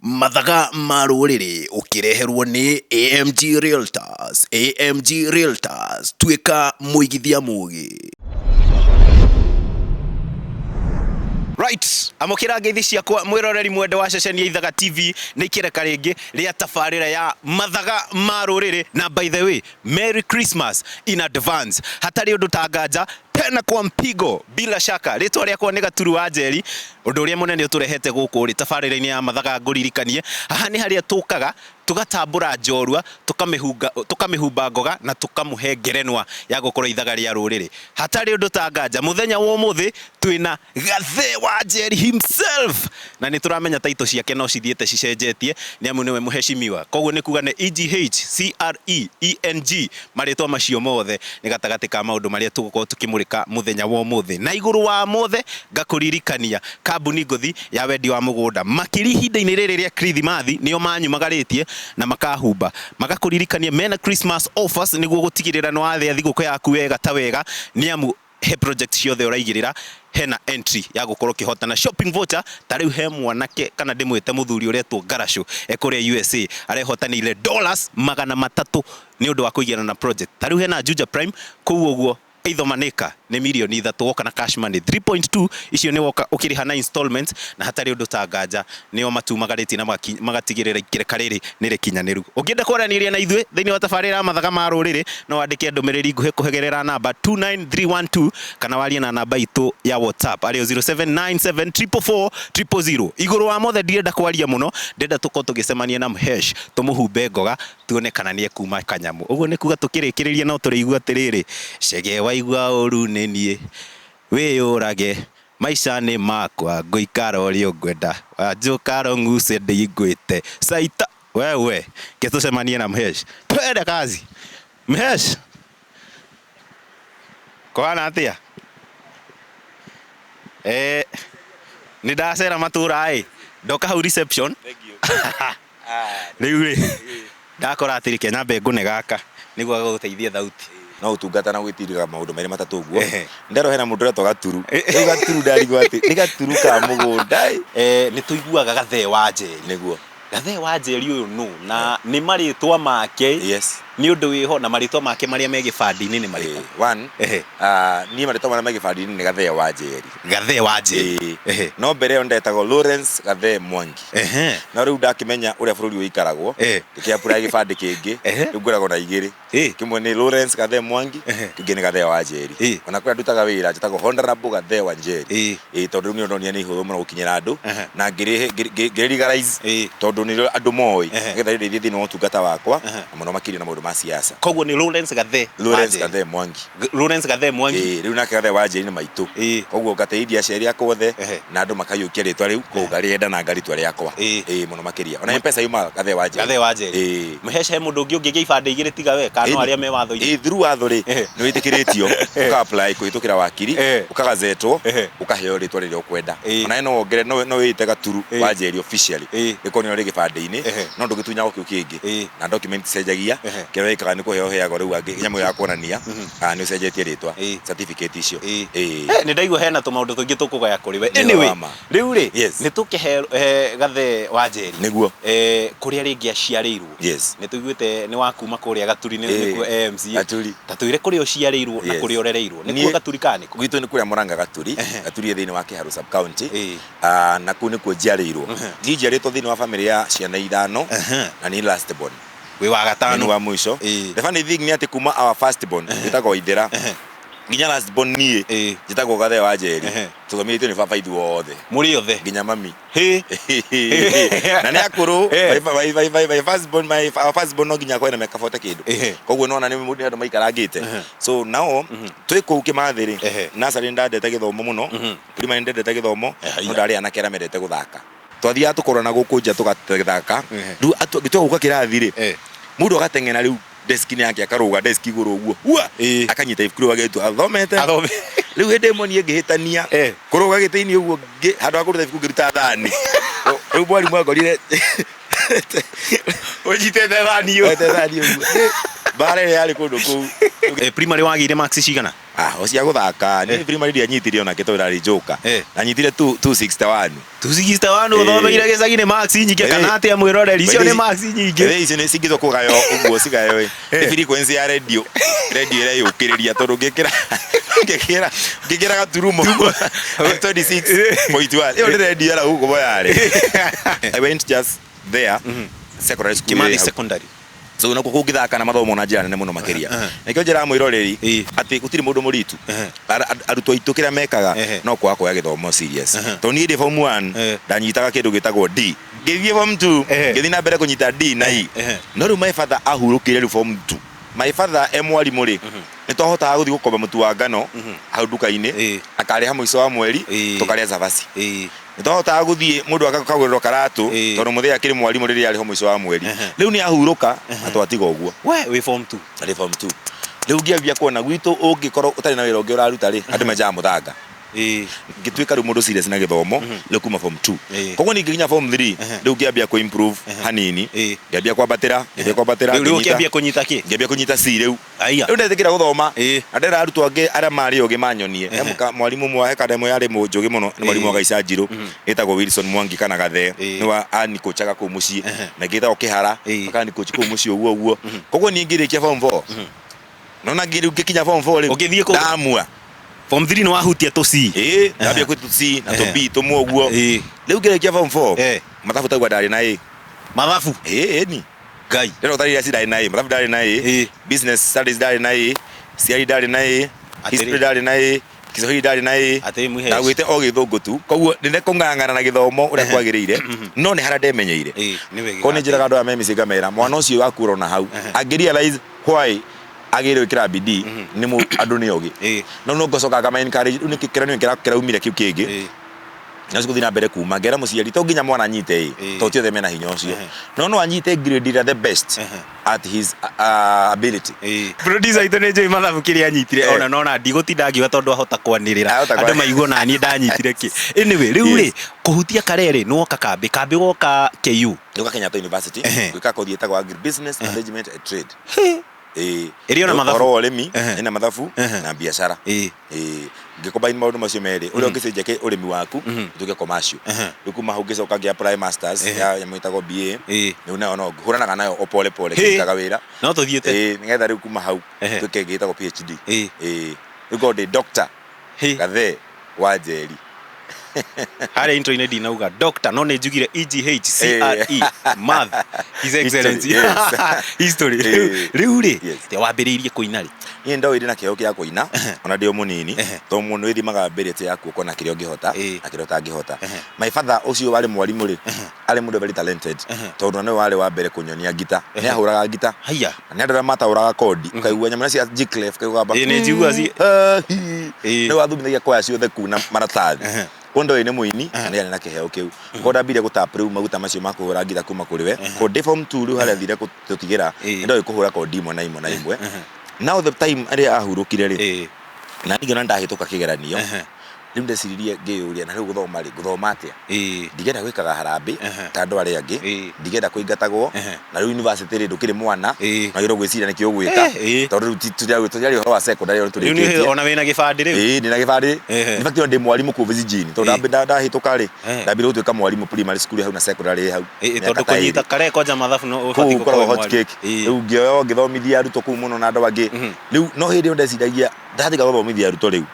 Mathaga ma rũrĩrĩ ũkĩreherwo nĩ AMG Realtors. AMG Realtors, tuĩka mũigithia mũgĩ. Right, amũkĩra ngeithi ciakwa mwĩroreri mwende wa ceceni ya Ithaga TV nĩ ikĩreka rĩngĩ rĩa tabarĩra ya mathaga ma rũrĩrĩ na by the way Merry Christmas in advance hatarĩ ũndũ ta nganja tena kwa mpigo bila shaka rĩtwa rĩakwa nĩ Gaturu wa Njeri ũndũ ũrĩa mũnene ũtũrehete gũkũ rĩ tabarĩra-inĩ ya mathaga ngũririkanie haha nĩ harĩa tũkaga tũgatambũra njorua tũkamĩhumba ngoga na tũkamũhe ngerenwa ya gũkorwo ithaga rĩa rũrĩrĩ hatarĩ ũndũ ta nganja mũthenya wa ũmũthĩ twĩna Gathee wa Njeri himself na nĩ tũramenya taito ciake no cithiĩte cicenjetie nĩ amu nĩwe mũheshimiwa koguo nĩ kuga nĩ EGH, CRE, ENG marĩtwa macio mothe nĩ gatagatĩ ka maũndũ marĩa tũgũkorwo tũkĩmũrĩka mũthenya wa ũmũthĩ na igũrũ wa mothe ngakũririkania kambuni ngũthi ya wendia wa mũgũnda makĩria ihinda-inĩ rĩrĩ rĩa Kirithimathi nĩo manyumagarĩtie na makahumba magakũririkania mena Christmas offers nĩguo gũtigĩrĩra nĩ wathĩa thigũkũ yaku wega ta wega nĩ amu he project ciothe ũraigĩrĩra hena entry ya gũkorwo ũkĩhotana shopping voucher ta rĩu he mwanake kana ndĩmwĩte mũthuri ũretwo Ngaracũ e kũrĩa USA arehotanĩire dollars 300 nĩ ũndũ wa kũigĩrĩra na project ta rĩu hena Juja Prime kũu ũguo either Maneka nĩ mirioni 3 woka na cash money 3.2 icio nĩ woka ũkĩrĩha na installments na hatarĩ ũndũ ta nganja nĩo matumagarĩtie na magatigĩrĩra ikereka rĩrĩ nĩ rĩkinyanĩru. Ũngĩenda kwaranĩria na ithuĩ thĩinĩ wa tabarĩra ya Mathaga ma Rũrĩrĩ no wandĩke ndũmĩrĩri nguhĩ kũgerera namba 29312 kana warie na namba itũ ya WhatsApp arĩyo 0797444000. Igũrũ wa mothe ndirenda kwaria mũno, ndĩrenda tũkorwo tũgĩcemania na Mhesh tũmũhumbe ngoga tuone kana nĩ ekuma kanyamũ. Ũguo nĩ kuga tũkĩrĩkĩrĩria no tũrĩigua atĩrĩrĩ, Chege waigua ũru nĩ niĩ wĩyũrage Maica nĩ makwa ngũikara ũrĩa ũngwenda Wanjũka rong'uce ndingwĩte Saita wewe Ke tũcemanie na Mhesh Twende kazi Mhesh Kũhana atĩa? Eh, nĩ ndacera matũra ĩ ndoka hau reception Rĩu rĩ, ndakora atĩ reke nyambe ngũne gaka nĩguo gagũteithie thauti. No ũtungata na gwĩtirĩra maũndũ merĩ matatũ ũguo. Nderwo hena mũndũ ũretwo Gaturu. Rĩu Gaturu ndarigwo atĩ nĩ Gaturu ka mũgũnda ĩ. Nĩ tũiguaga Gathee wa Njeri. Nĩguo. Gathee wa Njeri ũyũ nũ na nĩ marĩtwa make? Yes. Nĩ ũndũ wĩho na marĩtwa make marĩa me gĩbandĩ-inĩ nĩ marĩkũ? One, niĩ marĩtwa marĩa me gĩbandĩ-inĩ nĩ Gathee wa Njeri. Gathee wa Njeri. Ĩĩ. No mbere ĩyo ndetagwo Lawrence Gathee Mwangi. No rĩu ndakĩmenya ũrĩa bũrũri ũikaragwo, ngĩkĩ apply gĩbandĩ kĩngĩ, rĩu ngoragwo na igĩrĩ. Kĩmwe nĩ Lawrence Gathee Mwangi, kĩngĩ nĩ Gathee wa Njeri. Ona kũrĩa ndutaga wĩra njĩtagwo Honorable Gathee wa Njeri. Ĩĩ tondũ rĩu nĩyo ndonire nĩ ihũthũ mũno gũkinyĩra andũ na ngĩrĩ legalize tondũ nĩrĩo andũ moĩ nĩgetha rĩndeithie thĩinĩ wa ũtungata wakwa na mũno makĩria na maũndũ ma siasa. Koguo nĩ Lawrence Gathee wa Lawrence Njeri. Gathee Mwangi. Lawrence Gathee Mwangi. Ĩĩ rĩu nake Gathee wa Njeri nĩ maitũ. Koguo ngateithia aciari akwa othe na andũ makaiyũkia rĩtwa rĩu koguo ngarĩenda na ngaritua rĩakwa. Ĩĩ mũno makĩria. Ona M-Pesa yumaga Gathee wa Njeri. Gathee wa Njeri. Ĩĩ. Mhesh he mũndũ ũngĩ ũngĩgĩa ibandĩ igĩrĩ tiga we kana no arĩa me watho-inĩ? Ĩĩ through watho rĩ nĩ wĩtĩkĩrĩtio ũka apply kũhĩtũkĩra wakiri ũkagazetwo ũkaheo rĩtwa rĩrĩa ũkwenda. Onawe no wongerere no wĩĩte Gaturu wa Njeri officially rĩkorwo nĩrĩo rĩ gĩbandĩ-inĩ no ndũngĩtunyagwo kĩu kĩngĩ na document iticenjagia kĩrĩa wĩkaga nĩ kũheo ũheagwo rĩu angĩ nyamũ ya kuonania kana nĩ ũcenjetie rĩtwa certificate icio. Ĩĩ. Nĩ ndaigua hena tũmaũndũ tũingĩ tũkũgaya kũrĩ we. Anyway, rĩu rĩ nĩ tũkĩhe Gathee wa Njeri Nĩguo. Kũrĩa rĩngĩ aciarĩirwo. Yes. Nĩ tũiguĩte nĩ wa kuma kũrĩa Gaturi nĩkuo MCA. Gaturi. Ta twĩre kũrĩa ũciarĩirwo na kũrĩa ũrereirwo. Nĩkuo Gaturi kana nĩkũ? Gwitũ nĩ kũrĩa Mũrang'a Gaturi. Gaturi ĩ thĩinĩ wa Kĩharũ sub county. Na kũu nĩkuo njiarĩirwo. Niĩ njiarĩtwo thĩinĩ wa famĩlĩ ya ciana ithano na niĩ last born. Wĩ wa gatano. Nĩ wa mũico. The funny thing nĩ atĩ kuma our first born wĩtagwo Waithera nginya last born niĩ njĩtagwo Gathee wa Njeri tũthomithĩtio nĩ baba ithuothe. Mũrĩ othe? Nginya mami. Hĩ. Na nĩ akũrũ. My first born, my our first born no nginya akorwo ena mĩaka 40 kĩndũ. Koguo nĩ wona nĩ andũ maikarangĩte. So nao twĩ kũu Kĩmathĩ rĩ, nursery nĩ ndendete gĩthomo mũno, primary nĩ ndendete gĩthomo, no ndarĩ anake arĩa mendete gũthaka. Twathiaga tũkorana gũkũ nja tũgathaka. Rĩu twaũka kĩrathi rĩ, mũndũ agateng'era rĩu desk-inĩ yake akarũga desk igũrũ ũguo hua akanyita ibuku rĩu agetua athomete. Rĩu hĩndĩ ĩmwe niĩ ngĩhĩtania kũrũga gĩtĩ-inĩ ũguo handũ ha kũruta ibuku ngĩruta thani. Rĩu mwarimũ angorire ũnyitĩte thani ũguo. Mbara ĩrĩa yarĩ kũndũ kũu. Primary wagĩire marks cigana? Ah, o cia gũthaka niĩ primary ndianyitire onake tondũ ndarĩ njoka. Ndanyitire 261. 261 ũthomeire gĩcagi nĩ marks nyingĩ kana atĩa mwĩroreri? Icio nĩ marks nyingĩ. Ĩĩ, icio nĩ cingĩtua kũgaywo ũguo cigaywo ĩ. Nĩ frequency ya radio radio ĩreyũkĩrĩria tondũ ngĩkĩra ngĩkĩra ngĩkĩra gaturumo 26.1 ĩyo nĩ radio ya gũkũ Moyale. I went just there secondary school. Kimathi Secondary. So nakuo kũngĩthaka na mathomo na njĩra nene mũno makĩria. Nĩkĩo njĩraga mwĩroreri atĩ gũtirĩ mũndũ mũritu. Arutwo aitũ kĩrĩa mekaga no kwaga kuoya gĩthomo serious. Tondũ niĩ ndĩ form 1 ndanyitaga kĩndũ gĩtagwo D. Ngĩthiĩ form 2 ngĩthiĩ na mbere kũnyita D na E. No rĩu my father ahurũkire rĩu form 2. My father e mwarimũ rĩ, nĩ twahotaga gũthiĩ gũkomba mũtu wa ngano hau nduka-inĩ, akarĩha mũico wa mweri tũkarĩa cabaci. Nĩ twahotaga gũthiĩ mũndũ akagũrĩrwo karatũ tondũ mũthee akĩrĩ mwarimũ rĩrĩa arĩho mũico wa mweri. Rĩu nĩ ahurũka na twatiga ũguo. We wĩ form 2? Ndarĩ form 2. Rĩu ngĩambia kuona gwitũ ũngĩkorwo ũtarĩ na wĩra ũngĩ ũraruta rĩ, andũ menjaga mũthanga. Ngĩtuĩka rĩu mũndũ serious na gĩthomo rĩu kuma form 2. Koguo niĩ ngĩkinya form 3 rĩu ngĩambia kũ improve hanini, ngĩambia kwambatĩra, ngĩambia kwambatĩra, Rĩu ngĩnyita. ũkĩambia kũnyita kĩ? Ngĩambia kũnyita C rĩu. Aya. Rĩu ndetĩkĩra gũthoma. Ĩĩ. Na ndera arutwo angĩ arĩa marĩ ogĩ manyonie. He mwarimũ ũmwe he kada ĩmwe yarĩ mũnjũgĩ mũno, nĩ mwarimũ wa Gaica Njirũ, ĩtagwo Wilson Mwangi kana Gathee. Nĩwe anikochaga kũu mũciĩ. Na ĩngĩ ĩtagwo Kĩhara, akanikochi kũu mũciĩ ũguo ũguo. Koguo niĩ ngĩrĩkia form 4. Nona rĩu ngĩkinya form 4 rĩu. Ũgĩthiĩ kũ? Ndamua. Form 3 nĩ wahutia tũ C. Ĩĩ, ndambia kwĩ tũ C na tũ B tũmwe ũguo. Rĩu ngĩrĩkia form 4. Mathabu taigua ndarĩ na A. Mathabu? Ĩĩ, ĩni. Ngai. Ndĩrona ũtarĩ iria ndarĩ na A, mathabu ndarĩ na A, business studies ndarĩ na A, CRE ndarĩ na A, history ndarĩ na A, Kiswahili ndarĩ na A, Atĩrĩ Mũhesh. ndagwĩte o gĩthũngũ tu. Koguo nĩ kũng'ang'ana na gĩthomo ũrĩa kwagĩrĩire, no nĩ harĩa ndemenyeire. Ĩĩ, nĩ wega. Koguo nĩ njĩraga andũ aya me mĩciĩ ngamera, mwana ũcio waku ũrona hau, angĩ realize why agĩrĩirwo gwĩkĩra bidii, nĩ andũ nĩ ogĩ. No no ngacoka ngama encourage, rĩu nĩkĩ kĩranio kĩraumire kĩu kĩngĩ. No cigũthiĩ na mbere kuma ngera mũciari to nginya mwana anyite ĩ to ti othe mena hinya ũcio no no anyite grade ĩrĩa the best at his ability. Producer itũ nĩ njũĩ mathabu kĩrĩa anyitire ona nona ndigũtinda ngiuga tondũ ahota kwanĩrĩra Ahota andũ maigue ona niĩ ndanyitire kĩ. Anyway, rĩu rĩ kũhutia karere nĩ woka kambĩ kambĩ woka KU. Ndoka Kenyatta University gwĩka kothi ĩtagwo Agri Business Management and Trade. Ĩĩ. Ĩrĩ ona mathabu? Ũhoro wa ũrĩmi, ĩna mathabu na biacara. Ĩĩ. Ngĩ combine maũndũ macio merĩ, ũrĩa ũngĩcenjia ũrĩmi waku ũtuĩke commercial. Rĩu kuma hau ngĩcoka ngĩ apply masters ya nyamũ ĩtagwo BA. Rĩu nayo no hũranaga nayo o pole pole ngĩrutaga wĩra. No tũthiĩte. Ĩĩ, nĩgetha rĩu kuma hau tuĩke ĩngĩ ĩtagwo PhD. Ĩĩ. Rĩu ngorwo ndĩ doctor Gathee wa Njeri. Harĩa intro-inĩ ndinauga doctor no nĩ njugire EGH CRE math his excellency History, history. Rĩu rĩ wambĩrĩirie kũina rĩ? Niĩ ndoĩ ndĩna kĩheo kĩa kũina ona ndĩ o mũnini tondũ mũndũ wĩthimaga ability yaku ũkona kĩrĩa ũngĩhota na kĩrĩa ũtangĩhota. My father ũcio warĩ mwarimũ rĩ, arĩ mũndũ very talented tondũ nĩwe warĩ wa mbere kũnyonia ngita. Nĩ ahũraga ngita. Haiya. Na nĩ andũ arĩa mataũraga kondi ũkaigua nyamũ cia G clef ũkaigua Ĩĩ, nĩ njiguaga nĩ wathumithagia kwaya ciothe kuna maratathi. Koguo ndoĩ nĩ mũini na nĩ arĩ na kĩheo kĩu. Koguo ndambire gũ tap rĩu maguta macio ma kũhũra ngita kuma kũrĩ we. Koguo ndĩ form 2 rĩu harĩa thire gũtigĩra nĩ ndoĩ kũhũra kondi imwe na imwe na imwe. Now the time ĩrĩa ahurũkire rĩ, na niĩ ngĩona nĩ ndahĩtũka kĩgeranio, Rĩu ndeciririe ngĩyũria na rĩu gũthoma rĩ, ngũthoma atĩa? Ndingĩenda gwĩkaga harambĩ ta andũ arĩa angĩ, ndingĩenda kũingatagwo, na rĩu university rĩ ndũkĩrĩ mwana, wagĩrĩirwo gwĩciria nĩkĩ ũgwĩka, tondũ rĩu tũtiaria ũhoro wa secondary ũrĩa tũrĩkĩtie. Ona wĩna gĩbandĩ rĩu? Ĩĩ ndĩna gĩbandĩ. In fact ona ndĩ mwarimũ kũu vijijini, tondũ ndahĩtũka rĩ, ndambire gũtuĩka mwarimũ primary school hau na secondary hau. Tondũ kũnyita kare kwanja mathabu no ũbatiĩ gũkorwo wĩ mwarimũ. Kũu hot cake. Rĩu ngĩoywo ngĩthomithia arutwo kũu mũno na andũ angĩ. Rĩu no hĩndĩ ĩyo ndeciragia ndatiga gũthomithia arutwo rĩu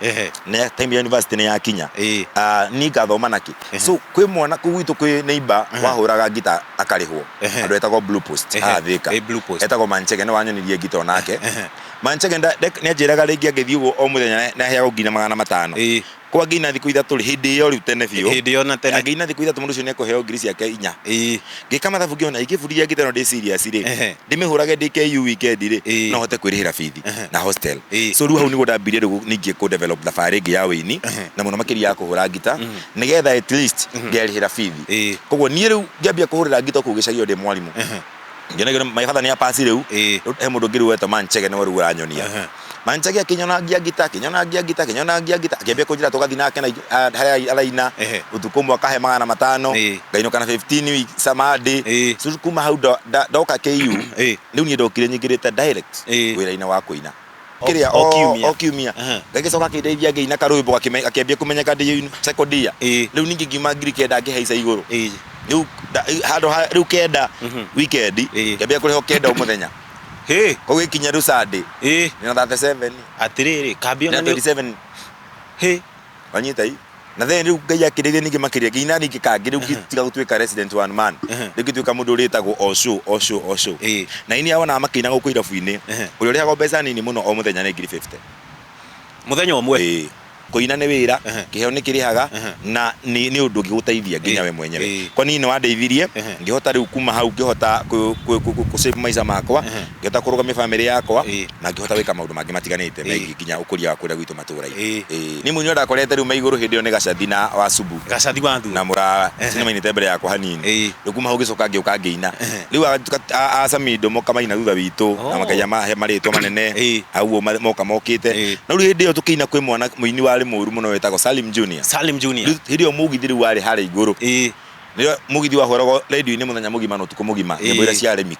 nĩ time ya university nĩ yakinya. Ah, niĩ ngathoma nakĩ? So kwĩ mwana kũu gwitũ kwĩ neighbor wahũraga ngita akarĩhwo andũ etagwo Blue Post haha Thĩka. Blue Post. Etagwo Manchege nĩ wanyonirie ngita onake. Manchege nĩ anjĩraga rĩngĩ angĩthiĩ ũguo o mũthenya nĩ aheagwo nginya 500. Kwa angĩina thikũ ithatũ rĩ, hĩndĩ ĩyo rĩu tene biũ. Hĩndĩ ĩyo na tene. Angĩina thikũ ithatũ mũndũ ũcio nĩ ekũheo ngiri ciake inya. Ngĩka mathabu ngĩona ingĩbundithia ngita ĩno ndĩ serious rĩ, ndĩmĩhũrage ndĩ KU weekend rĩ, no hote kwĩrĩhĩra bithi na hostel. So rĩu hau nĩguo ndambirie rĩu ningĩ kũ develop thabarĩ ĩngĩ ya ũini na mũno makĩria ya kũhũra ngita nĩgetha at least ngerĩhĩra bithi. Koguo niĩ rĩu ngĩambia kũhũrĩra ngita kũu gĩcagi ndĩ mwarimũ. Ngĩona ngĩona my father nĩ apasi rĩu. Rĩu he mũndũ ũngĩ rĩu wetwo Manchege nĩwe rĩu ũranyonia. Manchege akĩnyonagia ngita, akĩnyonagia ngita, akĩnyonagia ngita, akĩambia kũnjĩra tũgathiĩ nake na harĩa araina, ũtukũ ũmwe akahe 500, ngainũka na 15 weeks Sunday. So rĩu kuma hau ndoka KU, rĩu niĩ ndokire nyingĩrĩte direct wĩra-inĩ wa kũina. Kĩrĩa O kiumia. O kiumia. Aha. Ngagĩcoka akĩndeithia ngĩina karwĩmbo gakĩambia kũmenyeka ndĩ second year. Rĩu ningĩ ngiuma 9,000 ngĩhaica igũrũ. Rĩu handũ ha rĩu 9 weekend ngĩambia kũrĩhwo 9 o mũthenya. Hĩ. Koguo ĩkinya rĩu Sunday nĩna 37. Atĩrĩrĩ, kambĩ ona ona nĩ 27. Hĩ. Wanyita i? Na then rĩu Ngai akĩndeithia ningĩ makĩria ngĩina ningĩ kangĩ rĩu ngĩtiga gũtuĩka resident one man. Rĩu ngĩtuĩka mũndũ ũrĩtagwo o show o show o show. Na ini wonaga makĩina gũkũ irabu-inĩ ũrĩa ũrĩhagwo mbeca nini mũno o mũthenya nĩ 50,000. Mũthenya ũmwe? Ĩĩ. Kũina nĩ wĩra, kĩheo nĩ kĩrĩhaga na nĩ nĩ ũndũ ũngĩgũteithia nginya we mwenyewe. Kwa niĩ nĩ wandeithirie ngĩhota rĩu kuma hau ngĩhota kũ save maica makwa, ngĩhota kũrũgamia famĩlĩ yakwa na ngĩhota gwĩka maũndũ mangĩ matiganĩte megiĩ nginya ũkũria wa kũrĩa gwitũ matũra-inĩ. Ĩĩ. Niĩ mũini ũrĩa ndakorete rĩu me igũrũ hĩndĩ ĩyo nĩ Gacathi na Wacubu. Gacathi wa Thuo. Na Mũrara. Acio nĩ mainĩte mbere yakwa hanini. Rĩu kuma hau ngĩcoka ngĩũka ngĩina. Rĩu a Samido moka maina thutha witũ na makaiya mahe marĩtwa manene. Hau ũguo moka mokĩte. No rĩu hĩndĩ ĩyo tũkĩina kwĩ mwana mũini warĩ mũru mũno wetagwo Salim Junior. Salim Junior. Rĩu hĩndĩ ĩyo mũgithi rĩu warĩ harĩa igũrũ. Nĩrĩo mũgithi wahũragwo radio-inĩ mũthenya mũgima na ũtukũ mũgima, nyĩmbo iria cia remix.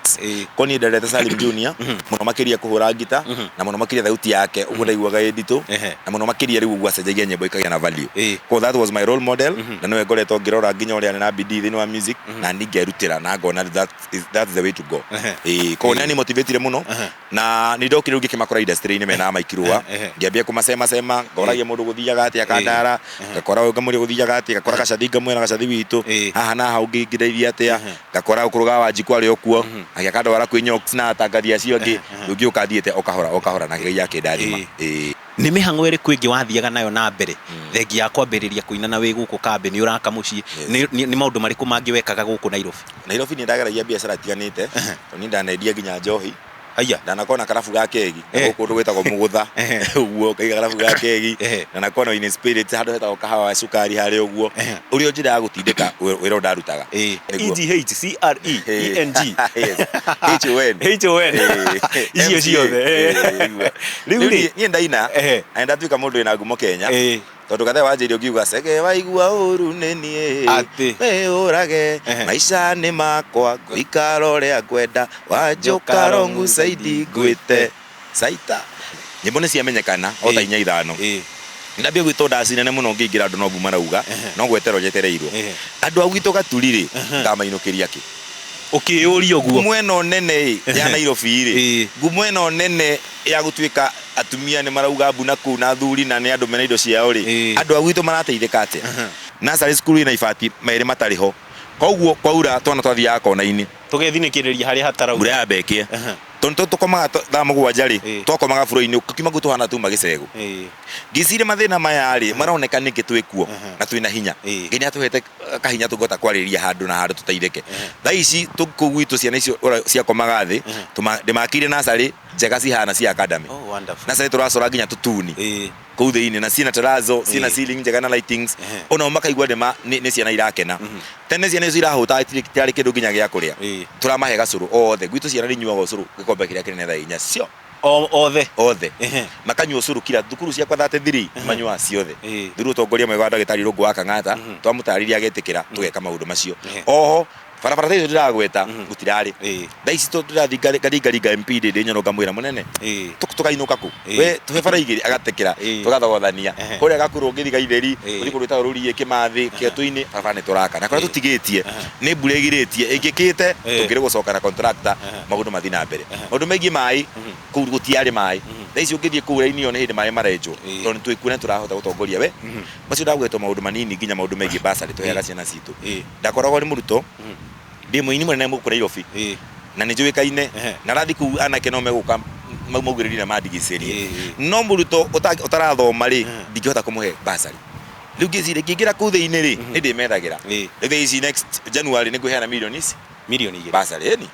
Koguo niĩ ndendete Salim Junior mũno makĩria kũhũra ngita na mũno makĩria thauti yake ũguo ndaiguaga ĩ nditũ na mũno makĩria rĩu ũguo acenjagia nyĩmbo ikagĩa na value. Koguo that was my role model na nĩwe ngoretwo ngĩrora nginya ũrĩa arĩ na bidii thĩinĩ wa music na niĩ ngerutĩra na ngona that is that's the way to go. Ĩĩ, koguo nĩ animotivatire mũno na nĩ ndokire rĩu ngĩkĩmakora industry-inĩ mena Mike Rũa. Ngĩambia kũmacema cema, ngoragia mũndũ gũthiaga atĩa akandara, ngakora ũyũ ngamũria gũthiaga atĩa, ngakora Gacathi ngamwĩra Gacathi witũ haha na haha ũngĩndeithia atĩa, ngakora Ũkũrũga wa Wanjikũ arĩ o kuo, agĩakandwara kwĩ Nyox na atangathi acio angĩ, rĩu ngĩũka thiĩte o kahora o kahora na Ngai akĩndathima. Ĩĩ. Nĩ mĩhang'o ĩrĩkũ ĩngĩ wathiaga nayo na mbere thengia ya kwambĩrĩria kũina na wĩ gũkũ kambĩ nĩ ũraka mũciĩ? Nĩ maũndũ marĩkũ mangĩ wekaga gũkũ Nairobi? Nairobi nĩ ndageragia biacara itiganĩte, tondũ niĩ ndanendia nginya njohi. Haiya. Ndanakorwo na karabu ga kegi gũkũ kũndũ gwĩtagwo Mũgũtha ũguo ngaiga karabu ga kegi. Ndanakorwo na Wine Spirits handũ hetagwo kahawa wa cukari harĩa ũguo. Ũrĩa njĩra ya gũtindĩka wĩra ũrĩa ndarutaga. E G H C R E E N G. Yes. H O N. H O N. Icio ciothe. Rĩu rĩ, niĩ ndaina na nĩndatuĩka mũndũ wĩna ngumo Kenya. Tondũ gathe wanjĩire ũngiuga cege waigua ũru nĩ niĩ Atĩ. wĩyũrage Ehe. maica nĩ makwa ngũikara ũrĩa ngwenda wanjũka rongu saidi ngwĩte saita nyĩmbo nĩ ciamenyekana o ta inya ithano ndambia gwĩtwo ndaci nene mũno ngĩingĩra andũ no mbu marauga no gweterwo njetereirwo andũ a gwitũ Gaturi rĩ ngamainũkĩria kĩ Ũkĩyũria ũguo. Ngumo ĩno nene ĩ ya Nairobi rĩ ngumo ĩno nene ya gũtuĩka atumia nĩ marauga mbu na kũu na athuri na nĩ andũ mena indo ciao rĩ, andũ a gwitũ marateithĩka atĩa? Nursery school ĩna ibati merĩ matarĩ ho, koguo kwaura twana twathiaga kona-inĩ. Tũgethinĩkĩrĩria harĩa hataraura. Mbura yamba ĩkĩe. Tondũ tũkomaga thaa 7 rĩ, twakomaga floor-inĩ, tũkiuma kũu tũhana tuma gĩcegũ. Ngĩciria mathĩna maya rĩ, maroneka nĩkĩ twĩ kuo na twĩna hinya. Ngai nĩ atũhete kahinya tũngĩhota kwarĩrĩria handũ na handũ tũteithĩke. Thaa ici kũu gwitũ ciana icio ciakomaga thĩ, ndĩmakĩire nursery njega cihana cia academy. Oh, wonderful. Nursery tũracora nginya tũtuni kũu thĩinĩ na ciĩna terrazzo, ciĩna ceiling njega na lightings. Onao makaigua nĩ ma nĩ ciana irakena. Tene ciana icio irahũta itirĩ kĩndũ nginya gĩa kũrĩa. Tũramahe gacũrũ othe. Gwitũ ciana nĩ inyuaga ũcũrũ gĩkombe kĩrĩa kĩnene thaa 4 cio. Othe? Othe. Makanyua ũcũrũ kira thukuru ciakwa 33 manyuaga ciothe. Through ũtongoria mwega wa ndagĩtarĩ Irũngũ wa Kang'ata, twamũtarĩria agetĩkĩra tũgeka maũndũ macio. Oho barabara ta icio ndĩragweta gũtirarĩ. Thaa ici tũrathiĩ ngaringaringa MP ndĩ Nyono ngamwĩra mũnene tũkainũka kũ? We tũhe bara igĩrĩ agatĩkĩra tũgathogothania. Kũrĩa Gakuru ũngĩthiĩ Gaitheri, ũthiĩ kũndũ gwĩtagwo Rũriĩ, Kĩmathĩ, Kĩetũ-inĩ barabara nĩ tũraka. Na kũrĩa tũtigĩtie nĩ mbura ĩgirĩtie ĩngĩkĩte tũngĩrĩ gũcoka na contractor maũndũ mathiĩ na mbere. Maũndũ megiĩ maĩ kũu gũtiarĩ maĩ. Thaa ici ũngĩthiĩ kũu raini ĩyo nĩ hĩndĩ maĩ marenjwo tondũ nĩ twĩkuo na nĩ tũrahota gũtongoria we. Macio ndagweta maũndũ manini nginya maũndũ megiĩ bursary tũheaga ciana citũ. Ndakoragwo ndĩ mũrutwo, ndĩ mũini mũnene gũkũ Nairobi na nĩ njũĩkaine na rathiĩ kũu anake no megũka maugĩrĩrie na mandigicĩrie. No mũrutwo ũtarathoma rĩ, ndingĩhota kũmũhe bursary. Rĩu ngĩciria ingĩingĩra kũu thĩinĩ rĩ, nĩ ndĩmethagĩra. Rĩu thaa ici next January nĩ ngũheana mirioni ici. Mirioni 2. Bursary, ĩni.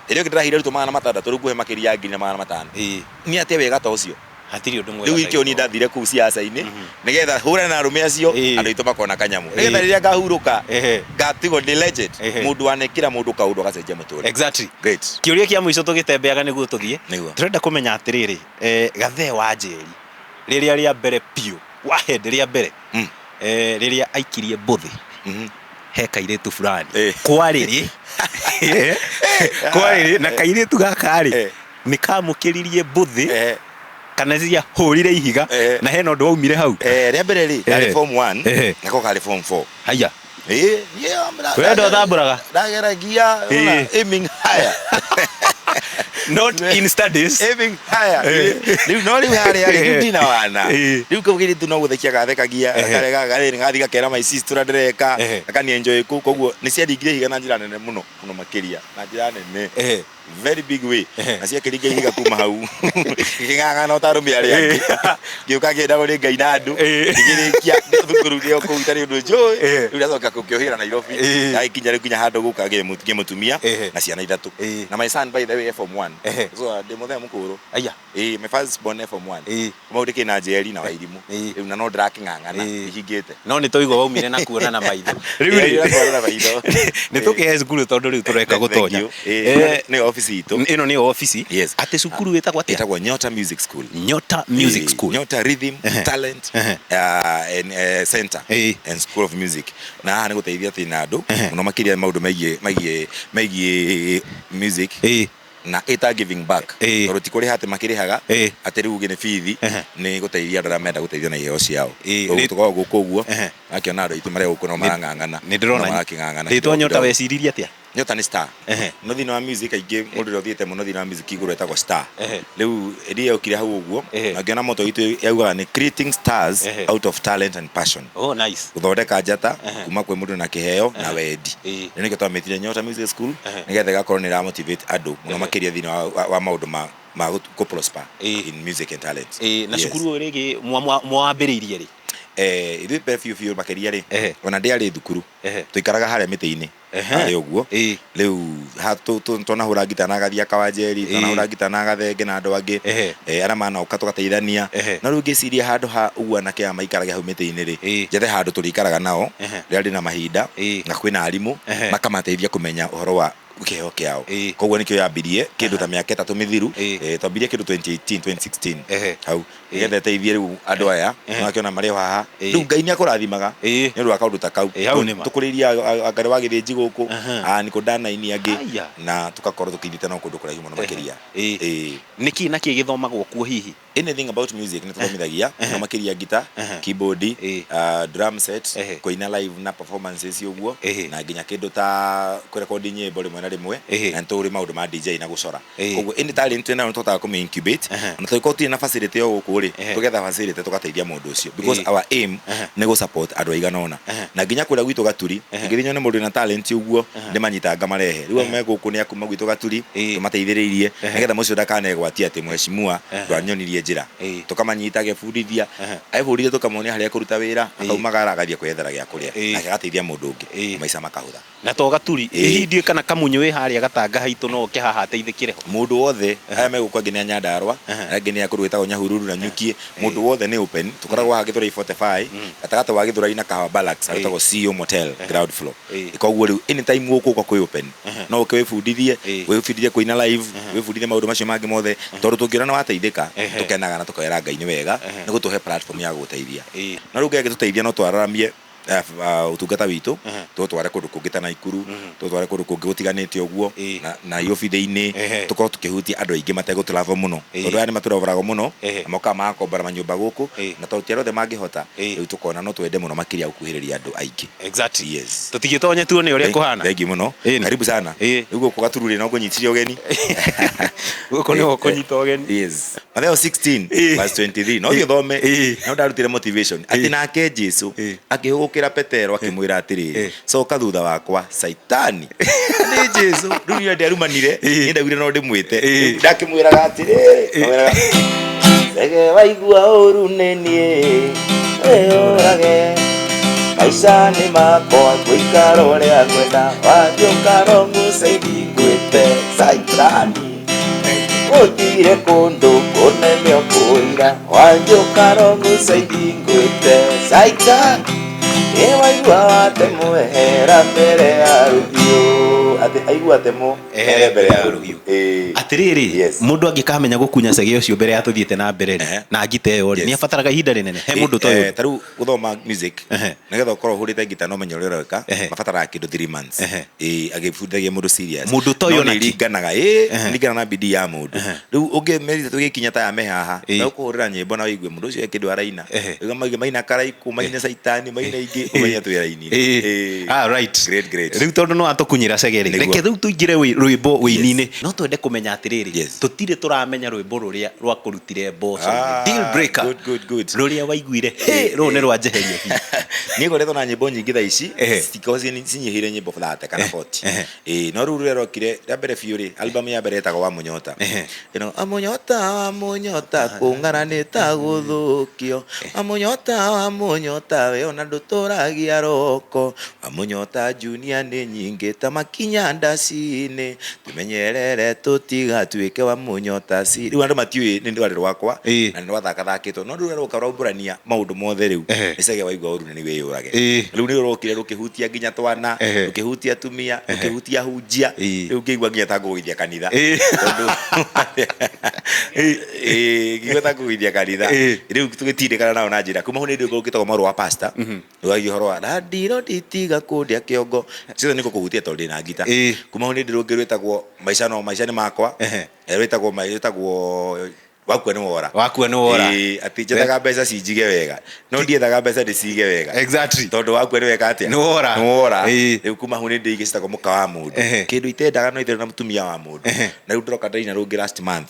Ĩrĩa ĩngĩ ndĩraheire arutwo 600 rĩu ngũhe makĩria ya 1,500. Nĩ atĩa wega ta ũcio? Hatirĩ ũndũ mwega Rĩu ta ikĩo niĩ gĩthomo. ndathire kũu siasa-inĩ nĩgetha hũrane na arũme acio andũ aitũ makona kanyamũ nĩgetha rĩrĩa ngahurũka ngatigwo ndĩ legend mũndũ wanekĩra mũndũ kaũndũ agacenjia mũtũrĩre. Exactly. Great. Kĩũria kĩa mũico tũgĩtembeaga nĩguo tũthiĩ. Nĩguo. Tũrenda kũmenya atĩrĩrĩ, Gathee wa Njeri rĩrĩa rĩa mbere biũ, Wahead rĩa mbere, rĩrĩa aikirie mbũthĩ he kairĩtu fulani. Kwarĩ rĩ? Kwarĩ rĩ? Na kairĩtu gaka rĩ, nĩ kamũkĩririe mbũthĩ. Kana ciahũrire ihiga na hena ũndũ waumire hau? Rĩa mbere rĩ, ndarĩ form 1, nako karĩ form 4. Haya. Ĩĩ, We ndũthambũraga? Ndageragia, aiming higher. Not in studies. Aiming higher. Rĩu no rĩu harĩa rĩ, rĩu ndina wana. Rĩu kau kairĩtu no gũthekia gathekagia, karega gathiĩ gathiĩ gakera my sister ũrĩa ndĩreka, gakani enjoy kũu, koguo nĩ ciaringire ihiga na njĩra nene mũno mũno makĩria, na njĩra nene. Very big way. Na ciakĩringa ihiga kuma hau ngĩng'ang'ana o ta arũme arĩa angĩ, ngĩũka ngĩendagwo nĩ Ngai na andũ, ngĩrĩkia thukuru nĩ o kũu itarĩ ũndũ njũĩ. Rĩu ndacoka gũkĩũhĩra Nairobi, ndagĩkinya rĩu nginya handũ gũka ngĩmũtumia na ciana ithatũ. Na my son, by the way, e form 1. So ndĩ mũthee mũkũrũ. Aya. Ĩĩ, my first born e form 1. Kuma ndĩkĩ na njeri na wairimũ. Rĩu na no ndĩrakĩng'ang'ana ihingĩte. No nĩ twaigua waumire na kuona na maitho. Rĩu rĩ, kuona na maitho. Nĩ tũkĩhe cukuru tondũ rĩu tũreka gũtonya. Nĩ ofici itũ. Ĩno nĩ ofici. Yes. Atĩ cukuru ĩtagwo atĩa? Ĩtagwo Nyota Music School. Nyota Music School. Nyota Rhythm Talent and Center and School of Music. Na haha nĩ gũteithia twĩna andũ mũno makĩria maũndũ megiĩ music na ĩta giving back, tondũ ti kũrĩha atĩ makĩrĩhaga atĩ rĩu ũngĩ nĩ bithi, nĩ gũteithia andũ arĩa menda gũteithio na iheo ciao. Koguo tũkoragwo gũkũ ũguo, akĩona andũ aitũ marĩa gũkũ no marang'ang'ana. Nĩ ndĩrona. No marakĩng'ang'ana. Rĩtwa Nyota weciririe atĩa? Nyota nĩ star. No thĩinĩ wa music aingĩ, mũndũ ũrĩa ũthiĩte mũno thĩinĩ wa music igũrũ etagwo star. Rĩu ĩrĩa yokire hau ũguo, na ngĩona motto itũ yaugaga nĩ creating stars out of talent and passion. Oh, nice. Gũthondeka njata kuma kwĩ mũndũ na kĩheo na wendi. Rĩu nĩkĩo twamĩtire Nyota Music School, nĩgetha ĩgakorwo nĩ ĩra motivate andũ mũno makĩria thĩinĩ wa maũndũ ma gũ prosper in music and talent. Na cukuru ũyũ rĩngĩ mwambĩrĩirie rĩ? Ithuĩ pe biũ biũ makĩria rĩ, ona ndĩarĩ thukuru, tũikaraga harĩa mĩtĩ-inĩ harĩa ũguo. Rĩu twanahũra ngita na Gathia Kawanjeri, twanahũra ngita na Gathenge na andũ angĩ, arĩa manoka tũgateithania. No rĩu ngĩciria handũ ha ũguo anake aya maikarage hau mĩtĩ-inĩ rĩ, njethe handũ tũrĩikaraga nao rĩrĩa ndĩna mahinda, na kwĩna arimũ makamateithia kũmenya ũhoro wa kĩheo kĩao. Koguo nĩkĩo yambirie kĩndũ ta mĩaka 3 mĩthiru. Twambirie kĩndũ 2018, 2016 hau, nĩgetha ĩteithie rĩu andũ aya makĩona marĩ o haha. Rĩu Ngai nĩ akũrathimaga nĩ ũndũ wa kaũndũ ta kau. Hau nĩ ma. Tũkũrĩirie Ngarĩ wa Gĩthĩnji gũkũ, Niko Ndanaini angĩ, na tũgakorwo tũkĩnyitana no kũndũ kũraihu mũno makĩria. Nĩkĩ na kĩ gĩthomagwo kuo hihi? Anything about music nĩ tũthomithagia, no makĩria ngita, keyboard, drum set, kũina live na performances ũguo, na nginya kĩndũ ta kũrekondi nyĩmbo rĩmwe na rĩmwe, na nĩ tũrĩ maũndũ ma DJ na gũcora. Koguo any talent twĩnayo nĩ tũhotaga kũmĩ incubate, na tũngĩkorwo tũtirĩ na facility o gũkũ rĩ, tũgetha facility tũgateithia mũndũ ũcio, because our aim nĩ gũ support andũ aigana ũna. Na nginya kũrĩa gwitũ Gaturi, ingĩthiĩ nyone mũndũ wĩna talent ũguo, ndĩmanyitaga ngamarehe. Rĩu me gũkũ nĩ akuma gwitũ Gaturi, tũmateithĩrĩirie nĩgetha mũcio ndakanegwatie atĩ mheshimiwa ndwanyonirie njĩra. Tũkamanyita agebundithia, ebundithia tũkamuonia harĩa ekũruta wĩra, akaumagara agathiĩ kwĩyethera gĩa kũrĩa, nake agateithia mũndũ ũngĩ, maica makahũtha. Na to Gaturi, hihi ndiũĩ kana Kamunyũ wĩ harĩa Gatanga haitũ no oke haha ateithĩkĩre ho? Mũndũ wothe, aya me gũkũ angĩ nĩ a Nyandarua, arĩa angĩ nĩ a kũndũ gwĩtagwo Nyahururu na Nyukie, mũndũ wothe nĩ open. Tũkoragwo haha Gĩthũrai 45, gatagatĩ wa Gĩthũrai na Kahawa Barracks, harĩa CEO Motel, ground floor. Koguo rĩu anytime gũkũ ũka kwĩ open, no ũke wĩbundithie, wĩbundithie kũina live, wĩbundithie maũndũ macio mangĩ mothe, tondũ tũngĩona nĩ wateithĩka, tũkenaga na tũkera Ngai nĩ wega nĩ gũtũhe platform ya gũgũteithia. No rĩu Ngai agĩtũteithia no twararamie ũtungata witũ, tũtware kũndũ kũngĩ ta Naikuru, tũtware kũndũ kũngĩ gũtiganĩte ũguo, na Nairobi thĩinĩ, tũkorwo tũkĩhutia andũ aingĩ mategũtravel mũno, tondũ aya nĩ matũraveraga mũno, na mokaga magakombora manyũmba gũkũ, na tondũ ti arĩa othe mangĩhota, rĩu tũkona no twende mũno makĩria gũkuhĩrĩria andũ aingĩ. Exactly. Yes. Tũtigĩtonye tuone ũrĩa kũhana. Thank you mũno. Karibu sana. Rĩu gũkũ Gaturu rĩ, no ngũnyitire ũgeni. Gũkũ nĩho kũnyita ũgeni. Yes. Mathayo 16 verse 23, no gĩthome, no ndarutire motivation atĩ nake Jesu akĩhũgũkĩra Petero akĩmwĩra atĩrĩrĩ, coka thutha wakwa Saitani. Nĩ Jesu rĩu niĩ ndiarumanire, niĩ ndaugire no ndĩmwĩte. Ndakĩmwĩraga atĩrĩrĩ, ndamwĩraga, Rege waigua ũru nĩ niĩ wĩyũrage, maica nĩ makwa ngũikara ũrĩa ngwenda, wathiĩ ũkaronguca ngwĩte Saitani, ũthire kũndũ kũnene ũkũira, wathiĩ ũkaronguca ngwĩte Saitani, ĩ waigua wate mwehera mbere ya rũthiũ. Aigua atemo Ehere mbere ya rũhiũ. Ĩĩ. Atĩrĩrĩ, mũndũ angĩkamenya gũkunya cege ũcio mbere ya tũthiĩte na mbere rĩ, na ngita ĩyo rĩ, nĩ abataraga ihinda rĩnene he mũndũ ta ũyũ? Ta rĩu gũthoma music, nĩgetha ũkorwo ũhũrĩte ngita na ũmenye ũrĩa ũreka, mabataraga kĩndũ 3 months. Ĩĩ, agĩbundithagia mũndũ serious. Mũndũ ta ũyũ No ona nĩ kĩ? ĩringanaga, ĩĩ, ĩringanaga na bidii ya mũndũ. Rĩu ũngĩmerire tũgĩkinya ta aya me haha, na ũkũhũrĩra nyĩmbo na ũigue mũndũ ũcio he kĩndũ araina. Ũigue maige maina karaikũ, maine caitani, maine ingĩ, ũmenye twĩ raini. Ĩĩ. Ah, right. Great, great. Rĩu tondũ nĩ watũkunyĩra cege rĩ, Nĩguo. reke rĩu tũingĩre rwĩmbo wĩini-inĩ. No twende kũmenya atĩrĩrĩ, tũtirĩ tũramenya rwĩmbo rũrĩa rwakũrutire mboco-inĩ. Ah, Deal breaker. good, good, good. Rũrĩa waiguire, hĩ, rũrũ nĩ rwanjeheria biũ. Niĩ ngoretwo na nyĩmbo nyingĩ thaa ici, citikoragwo cinyihĩire nyĩmbo 30 kana 40. Ĩĩ, no rĩu rũrĩa rwokire rĩa mbere biũ rĩ, album ya mbere ĩtagwo Wamũnyota. Ĩno Wamũnyota, Wamũnyota, kũng'ara nĩ ta gũthũkio. Wamũnyota, Wamũnyota, we ona ndũtũragia roko. Wamũnyota Junior nĩ nyingĩ ta makinya ndaci-inĩ. Tũmenyerere tũtigatuĩke Wamũnyota ci. Rĩu andũ matiũĩ nĩ rwarĩ rwakwa na nĩ rwathakathakĩtwo, no rĩu rũrĩa rwoka rwaumbũrania maũndũ mothe rĩu nĩ cege waigua ũru na nĩ wĩyũrage. Rĩu nĩ rwokire rũkĩhutia nginya twana, rũkĩhutia atumia, rũkĩhutia ahunjia, rĩu ngĩigua nginya ta ngũgũithia kanitha. Tondũ ĩĩ, ngĩigua ta ngũgũithia kanitha. Rĩu tũgĩtindĩkana nao na njĩra kuma hau nĩ rwĩmbo rũkĩtagwo Marũa wa Pastor. Rwagia ũhoro wa randiro nditiga kũndĩa kĩongo. Ciothe nĩ ngũkũhutia tondũ ndĩna ngita. Kuma hau nĩ ndĩ rũngĩ rwĩtagwo maica no maica nĩ makwa. Rwĩtagwo wakua nĩ wora. Wakua nĩ wora. Ĩĩ, atĩ njethaga mbeca cinjige wega. No ndiethaga mbeca ndĩcige wega. Tondũ wakua nĩ weka atĩa? Nĩ wora. Nĩ wora. Rĩu kuma hau nĩ ndĩ ingĩ citagwo mũka wa mũndũ. Kĩndũ itendaga no itherũ na mũtumia wa mũndũ. Na rĩu ndĩroka ndĩraina rũngĩ last month.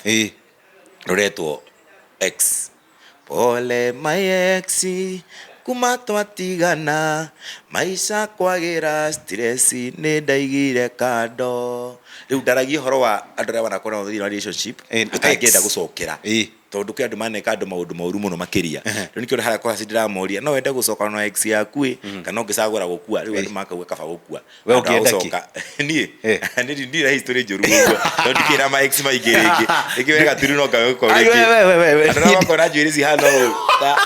Rũretwo X. Pole my ex, kuma twatigana maica kwagĩra stress nĩ ndaigire kando. Rĩu ndaragia ũhoro wa andũ arĩa wanakorwo nao thĩinĩ wa relationship ũtangĩenda gũcokera tondũ kwĩ andũ maneka andũ maũndũ moru mũno makĩria. Rĩu nĩkĩo harĩa kwa ndĩramoria no wende gũcoka na ex yaku ĩ kana ũngĩcagũra gũkua? Rĩu andũ makauga kaba gũkua. We Handũ ha ũngĩenda kĩ? gũcoka. Niĩ niĩ ndirĩ na history njũru ũguo tondũ ndikĩrĩ na ma ex maingĩ rĩngĩ. Rĩngĩ we gaturu no ngawe gũkorwo Ai, rĩngĩ. we, we, we, we. Andũ arĩa makona njuĩrĩ cihana ũũ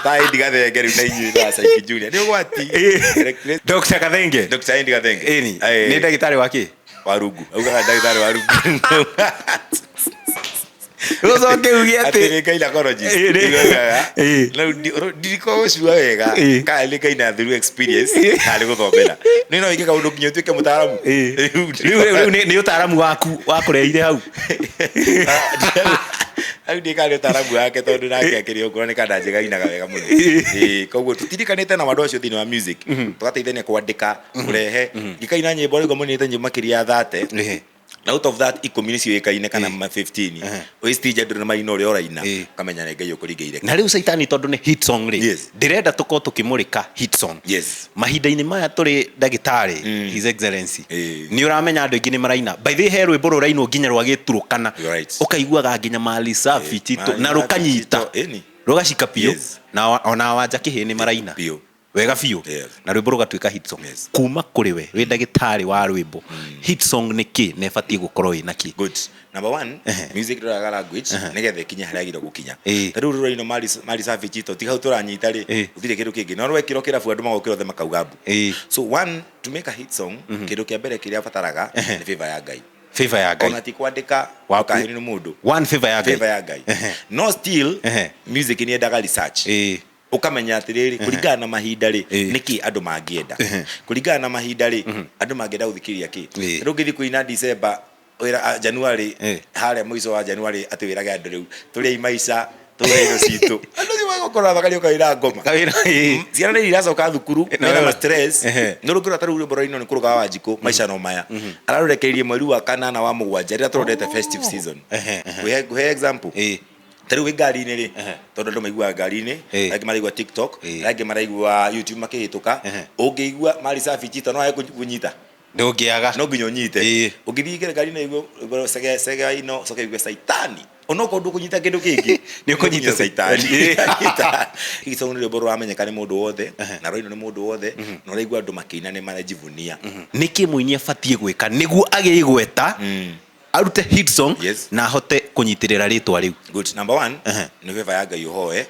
ta Andy Gathenge rĩu na inyuĩ na Saiki Junior. Nĩ ũgwati. Dr. Gathenge. Dr. Andy Gathenge. Ĩni. Nĩ ndagĩtarĩ wa kĩ? Wa rungu. Augaga ndagĩtarĩ wa rungu. Ũcoke uge atĩ Atĩ nĩ gynecologist. Augaga, Rĩu ndirikoo gũcua wega kana nĩ gaina through experience kana nĩ gũthomera. Nĩ no wĩke kaũndũ nginya ũtuĩke mũtaaramu. Rĩu rĩu nĩ ũtaaramu waku wakũrehire hau. Hau ndiĩ kana nĩ ũtaaramu wake tondũ nake akĩrĩ o kuoneka ndanjĩga ainaga wega mũno. Ĩĩ, koguo tũtirikanĩte na andũ acio thĩinĩ wa music. Tũgateithania kwandĩka, kũrehe. Ngĩkaina nyĩmbo rĩu mũinĩte nyĩmbo makĩria ya 30. Na out of that ikũmi nĩ ciũĩkaine kana 15. Wĩ stage andũ nĩ maina ũrĩa ũraina, ũkamenya nĩ Ngai ũkũringĩire. Na rĩu Caitani tondũ nĩ hit song rĩ, ndĩrenda tũkorwo tũkĩmũrĩka hit song. Mahinda-inĩ maya tũrĩ ndagĩtarĩ, His Excellency, nĩ ũramenya andũ aingĩ nĩ maraina. By the way he rwĩmbo rũrainwo nginya rwa gĩturũkana, ũkaiguaga nginya Mali Safi Tito, na rũkanyita, rũgacika biũ, na ona Wanja Kĩhĩ nĩ maraina. Wega biũ. Na rwĩmbo rũgatuĩka hit song. Kuma kũrĩ we wĩ ndagĩtarĩ wa rwĩmbo, hit song nĩ kĩ na ĩbatiĩ gũkorwo ĩna kĩ? Good. Number one, music ndĩroraga language nĩgetha ĩkinye harĩa yagĩrĩirwo gũkinya. Ta rĩu rũrainwo Mali Safi Chito, tiga hau tũranyita rĩ, gũtirĩ kĩndũ kĩngĩ. No rwekĩrwo kĩrabu andũ magokĩra othe makauga mbu. So one, to make a hit song, kĩndũ kĩa mbere kĩrĩa bataraga nĩ favor ya Ngai. Favor ya Ngai. Ona ti kwandĩka ndũkahenio nĩ mũndũ. One, favor ya Ngai. Favor ya Ngai. No still, music nĩ yendaga research. Ũkamenya atĩrĩrĩ, kũringana na mahinda rĩ, nĩkĩ andũ mangĩenda, kũringana na mahinda rĩ, andũ mangĩenda gũthikĩrĩria kĩ. Rĩu ũngĩthiĩ kũina December wĩra January, harĩa mũico wa January, atĩ wĩrage andũ rĩu tũrĩei maica tũrĩe irio citũ, andũ acio magũkorwo makariũka wĩra ngoma. Kawĩra, ĩĩ. Ciana nĩ iracoka thukuru mena ma stress. Nĩ rũngĩrora ta rĩu rwĩmbo rũrainwo nĩ kũrũga wa Wanjikũ maica no maya, ararũrekereirie mweri wa kanana wa mũgwanja rĩrĩa tũrorete festive season. Ngũhe example. Ta rĩu wĩ ngari-inĩ rĩ, tondũ andũ maiguaga ngari-inĩ, angĩ maraigua TikTok, angĩ maraigua YouTube makĩhĩtũka, ũngĩigua Mali Safi Chito no wage kũnyita? Ndũngĩaga. No nginya ũnyite. Ũngĩthiĩ ngari-inĩ ũigue sege sege ino, ũcoke ũigue Saitani, onokorwo ndũkũnyita kĩndũ kĩngĩ, Nĩ ũkũnyita Saitani. Hit song nĩ rwĩmbo rũramenyeka nĩ mũndũ wothe na rũrainwo nĩ mũndũ wothe na ũraigua andũ makĩina nĩ marajivunia. Nĩkĩ mũini abatiĩ gwĩka nĩguo agĩe igweta, arute hit song na ahote kũnyitĩrĩra rĩtwa rĩu? Good. Number one, nĩ favor ya Ngai ũhoe.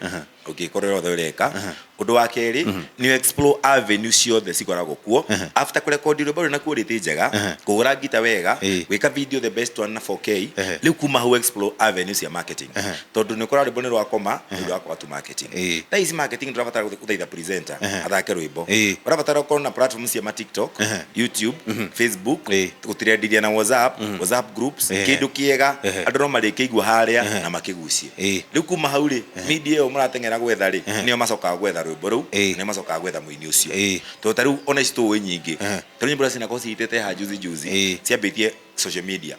Ũngĩkorwo yothe ũreka. Ũndũ wa kerĩ nĩ explore avenue ciothe cikoragwo kuo after kũrekondi rwĩmbo rwĩna quality njega, kũhũra ngita wega, gwĩka video the best one na 4K. Rĩu kuma hau explore avenue cia marketing, tondũ nĩ ũkora rwĩmbo nĩ rwakoma nĩ ũndũ wa kwaga tu marketing. Thaa ici marketing ndũrabatara gũthaitha presenter athake rwĩmbo. Ũrabatara ũkorwo na platform cia ma TikTok, YouTube, Facebook, gũtirendithia na WhatsApp, WhatsApp groups, kĩndũ kĩega andũ no marĩkĩigua harĩa na makĩgucie. Rĩu kuma hau rĩ, media ĩyo mũrateng'era gwetha rĩ, nĩo macokaga gwetha rwĩmbo rũu, nĩo macokaga gwetha mũini ũcio. Tondũ ta rĩu ona ici tũĩ nyingĩ, ta rĩu nyĩmbo iria cinakorwo cihitĩte haha juzi juzi, ciambĩtie social media,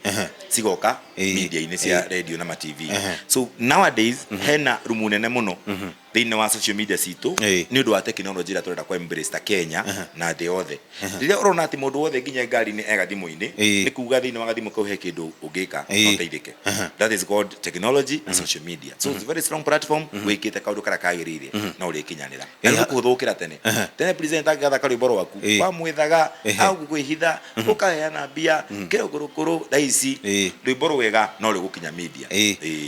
cigoka media-inĩ cia radio na ma TV. So nowadays hena rumu nene mũno thĩinĩ wa social media citũ nĩ ũndũ wa technology ĩrĩa tũrenda kũ embrace ta Kenya na thĩ yothe. Rĩrĩa ũrona atĩ mũndũ wothe nginya ngari-inĩ e gathimũ-inĩ, nĩ kuga thĩinĩ wa gathimũ kau he kĩndũ ũngĩka na ũteithĩke. That is called technology na social media. So it's a very strong platform. Wĩkĩte kaũndũ karĩa kagĩrĩire no ũrĩkinyanĩra. Na nĩ kũhũthũ gũkĩra tene. Tene presenter angĩgathaka rwĩmbo rwaku, wamwethaga agũkwĩhitha, ũkaheana mbia kĩrũkũrũkũrũ. Thaa ici rwĩmbo rwega no rũgũkinya media.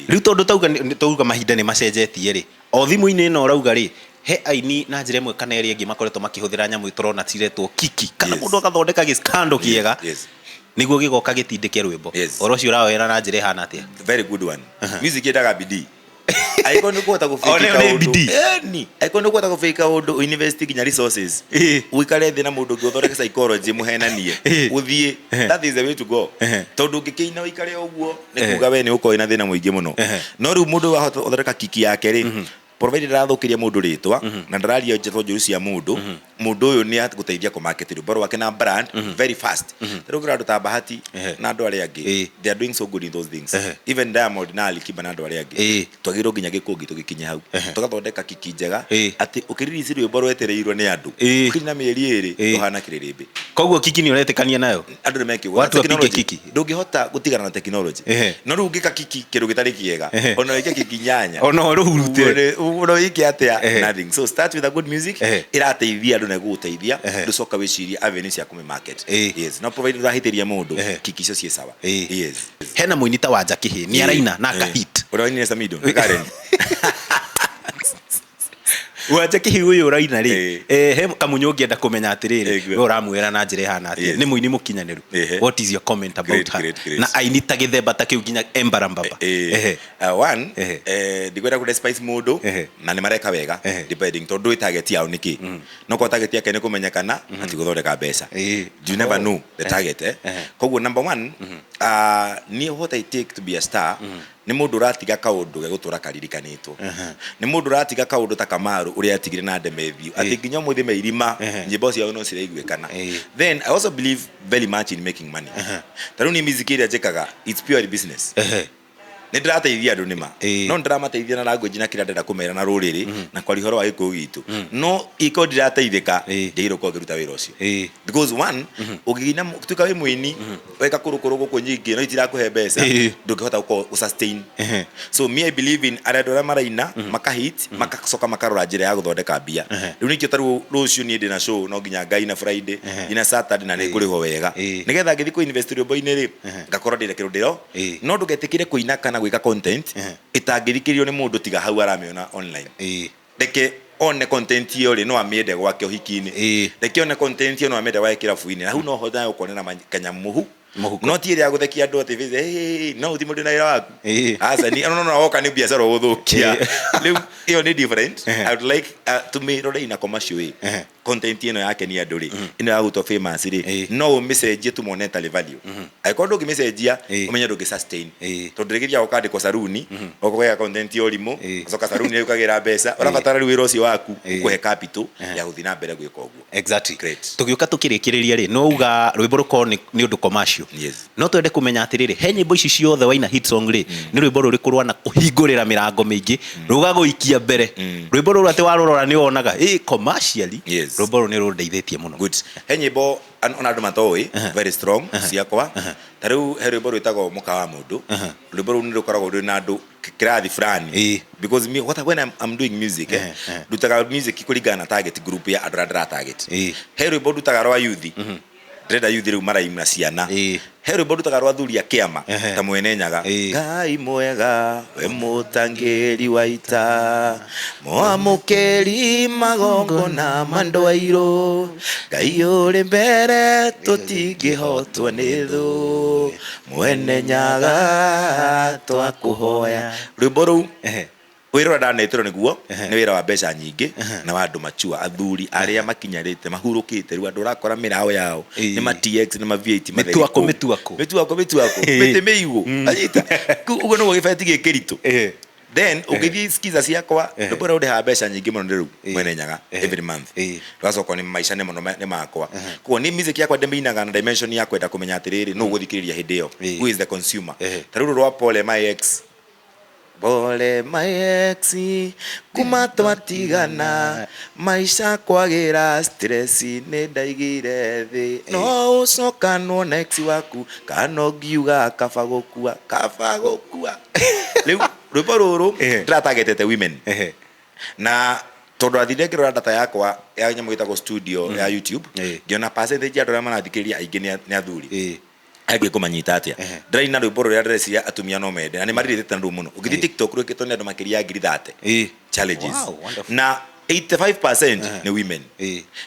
Rĩu tondũ tauga tauga mahinda nĩ macenjetie rĩ, o thimũ-inĩ ĩno ũrauga rĩ, he aini na njĩra ĩmwe kana ĩrĩa ĩngĩ makoretwo makĩhũthĩra nyamũ tũrona ciretwo kiki, kana mũndũ agathondeka gĩskando kĩega nĩguo gĩgoka gĩtindĩke rwĩmbo. Ũhoro ũcio ũrawera na njĩra ĩhana atĩa? Very good one. Music yendaga bidii. Angĩkorwo nĩ ũkũhota O gũbĩki nayo nĩ kaũndũ, bidii. Ĩni, angĩkorwo nĩ ũkũhota gũbĩki kaũndũ, invest nginya resources, ũikare thĩ na mũndũ ũngĩ ũthondeke psychology mũhenanie, ũthiĩ. That is the way to go, tondũ ũngĩkĩina ũikare ũguo nĩ kuga we nĩ ũkorwo wĩna thĩna mũingĩ mũno. No rĩu mũndũ wahota gũthondeka kiki yake rĩ, provided ndarathũkĩria mũndũ rĩtwa na ndararia ndeto njũru cia mũndũ, mũndũ ũyũ nĩ agũteithia kũmarket rwĩmbo rwake na brand very fast. Ta rĩu andũ ta Bahati na andũ arĩa angĩ, they are doing so good in those things. Even Diamond na Alikiba na andũ arĩa angĩ, twagĩrĩirwo nginya gĩkũngĩ tũgĩkinye hau, tũgathondeka kiki njega atĩ ũkĩririci rwĩmbo rwetereirwo nĩ andũ, ũkinya mĩeri 2 rũhana kĩrĩrĩmbĩ. Koguo kiki nĩ ũretĩkania nayo? Andũ nĩ mekĩũgwo. Watu wapige kiki. Ndũngĩhota gũtigana na technology. No rĩu ũngĩka kiki kĩndũ gĩtarĩ kĩega, ona wĩke kiki nyanya, Ona ũrũhurutĩre. Ona wĩke atĩa, nothing. So start with a good music ĩrateithia andũ na ĩgũgũteithia. Ndũcoka wĩcirie avenue cia kũmĩ market. Yes, no provided ndũrahĩtĩria mũndũ, kiki icio ciĩ sawa. Yes. Hena mũini ta Wanja Kĩhĩ, nĩ araina na akahit. Ũrĩa wainire Samido nĩ Karen. Wanja Kĩhĩ ũyũ ũraina rĩ, he kamunyũ ũngĩenda kũmenya atĩrĩrĩ, we ũramwĩra na njĩra ĩhana atĩa? Nĩ mũini mũkinyanĩru. What is your comment about her? Great, great. Na aini ta gĩthemba ta kĩu nginya Embarambamba. One, ndikwenda kũ despise mũndũ, na nĩ mareka wega, depending tondũ ndũĩ target yao nĩ kĩ. No korwo target yake nĩ kũmenyekana na ti gũthondeka mbeca, you never know the target, eh. Koguo number one, niĩ what I take to be a star nĩ mũndũ ũratiga kaũndũ gegũtũra karirikanĩtwo, nĩ mũndũ ũratiga kaũndũ ta Kamaru ũrĩa atigire na Ndemethio, atĩ nginya ũmũthĩ meirima nyĩmbo ciao no ciraiguĩkana. Then I also believe very much in making money. Ta rĩu niĩ music ĩrĩa njĩkaga, it's purely business. Nĩ ndĩrateithia andũ nĩma, no nĩ ndĩramateithia na language na kĩrĩa ndĩrenda kũmera na rũrĩrĩ na kwaria ũhoro wa gĩkũyũ gitũ. No ĩkorwo ndirateithĩka, njagĩrĩirwo gũkorwo ngĩruta wĩra ũcio, because one, ũngĩina tuĩka wĩ mũini weka kũrũkũrũ gũkũ nyingĩ no itirakũhe mbeca, ndũngĩhota gũkorwo gũ-sustain. So me, I believe in arĩa andũ arĩa maraina makahit, makacoka makarora njĩra ya gũthondeka mbia. Rĩu nĩkĩo ta rĩu rũciũ niĩ ndĩna show, no nginya ngaina Friday, ngina Saturday, na nĩ ngũrĩhwo wega, nĩgetha ngĩthiĩ kũ invest rwĩmbo-inĩ rĩ, ngakorwo ndĩna kĩndũ ndĩro. No ndũgetĩkĩre kũina kana gwĩka content ĩtangĩthikĩrĩrio nĩ mũndũ tiga hau aramĩona online. Reke one content ĩyo rĩ, no amĩende gwake ũhiki-inĩ. Reke one content ĩyo, no amĩende gwake kĩrabu-inĩ, na hau no hotaga gũkonera kanyamũhu. Mũhuko. No ti ĩrĩa ya gũthekia andũ atĩ hey, no ũthi mũndũ na wĩra waku. Aca, ni no woka nĩ biacara ũgũthũkia. Rĩu ĩyo nĩ different. I would like tũmĩrore in a commercial way. Content ĩno yakenia andũ rĩ, ĩno ya gũtwo famous rĩ, no ũmĩcenjie to monetary value. Angĩkorwo ndũngĩmĩcenjia, ũmenye ndũngĩ sustain, tondũ rĩngĩ ũkandĩkwo saruni, ũkũgĩa content ya ũrimũ, ũcoka saruni rĩu ũkagĩra mbeca. Ũrabatara rĩu wĩra ũcio waku ũkũhe capital ya gũthiĩ na mbere gwĩka ũguo. Great. Tũgĩũka tũkĩrĩkĩrĩria rĩ, no uga rwĩmbo rũkorwo nĩ ũndũ commercial. No twende kũmenya atĩrĩrĩ, he nyĩmbo ici ciothe waina hit song rĩ, nĩ rwĩmbo rũrĩkũ rwana kũhingũrĩra mĩrango mĩingĩ, rũgagũikia mbere, rwĩmbo rũrũ atĩ warũrora nĩ wonaga ĩ commercially, rwĩmbo rũrũ nĩ rũndeithĩtie mũno? Good. He nyĩmbo ona andũ matoĩ very strong ciakwa. Ta rĩu he rwĩmbo rwĩtagwo Mũka wa Mũndũ. Rwĩmbo rũu nĩ rũkoragwo rwĩ na andũ kĩrathi fulani, because me, what, when I'm doing music, ndutaga music kũringana na target group ya andũ arĩa ndĩra target. He rwĩmbo ndutaga rwa youth. Ndĩrenda youth rĩu maraina ciana. He rwĩmbo ndutaga rwa athuri a kĩama ta Mwene Nyaga. Ngai mwega we mũtangĩri wa ita, mwamũkĩri magongona ma andũ airũ, Ngai ũrĩ mbere tũtingĩhotwo nĩ thũ, Mwene Nyaga twakũhoya. Rwĩmbo rũu Wĩra ũrĩa ndanetĩrwo nĩguo nĩ wĩra wa mbeca nyingĩ na wa andũ mature, athuri arĩa makinyarĩte mahurũkĩte rĩu andũ ũrakora mĩraũ yao nĩ ma TX nĩ ma V8 matheri Mĩtuako, kũu. mĩtuako. Mĩtuako mĩtuako mĩtĩ mĩigũ anyita Kũu ũguo nĩguo gĩbeti gĩ kĩritũ. Then ũngĩthiĩ skiza ciakwa rwĩmbo rũrĩa rũndĩhaga mbeca nyingĩ mũno nĩ rũu Mwene Nyaga every month. Rũgacoka nĩ maica nĩ mũno nĩ makwa. Koguo niĩ music yakwa ndĩmĩinaga na dimension ya kwenda kũmenya atĩrĩrĩ nũ ũgũthikĩrĩria hĩndĩ ĩyo. Who is the consumer. Ta rĩu rũrũ rwa Pole my ex. Pole my ex, kuma twatigana maisha kwagĩra stress nĩ ndaigire thĩ no ũcokanwo na ex waku kana ũngiuga kaba gũkua kaba gũkua. Rĩu rwĩmbo rũrũ ndĩratagetete women na tondũ athire ngĩrora data yakwa ya nyamũ ĩtagwo studio ya YouTube ngĩona percentage ya andũ arĩa marathikĩrĩria aingĩ nĩ athuri. Angĩ kũmanyita atĩa? Ndĩraina rwĩmbo rũrĩa ndĩreciria atumia no mende na nĩ marirĩte na rũu mũno. Ũngĩthiĩ TikTok rwĩkĩtwo nĩ andũ makĩria ya ngiri 30 challenges. Wow, wonderful. Na 85% nĩ women.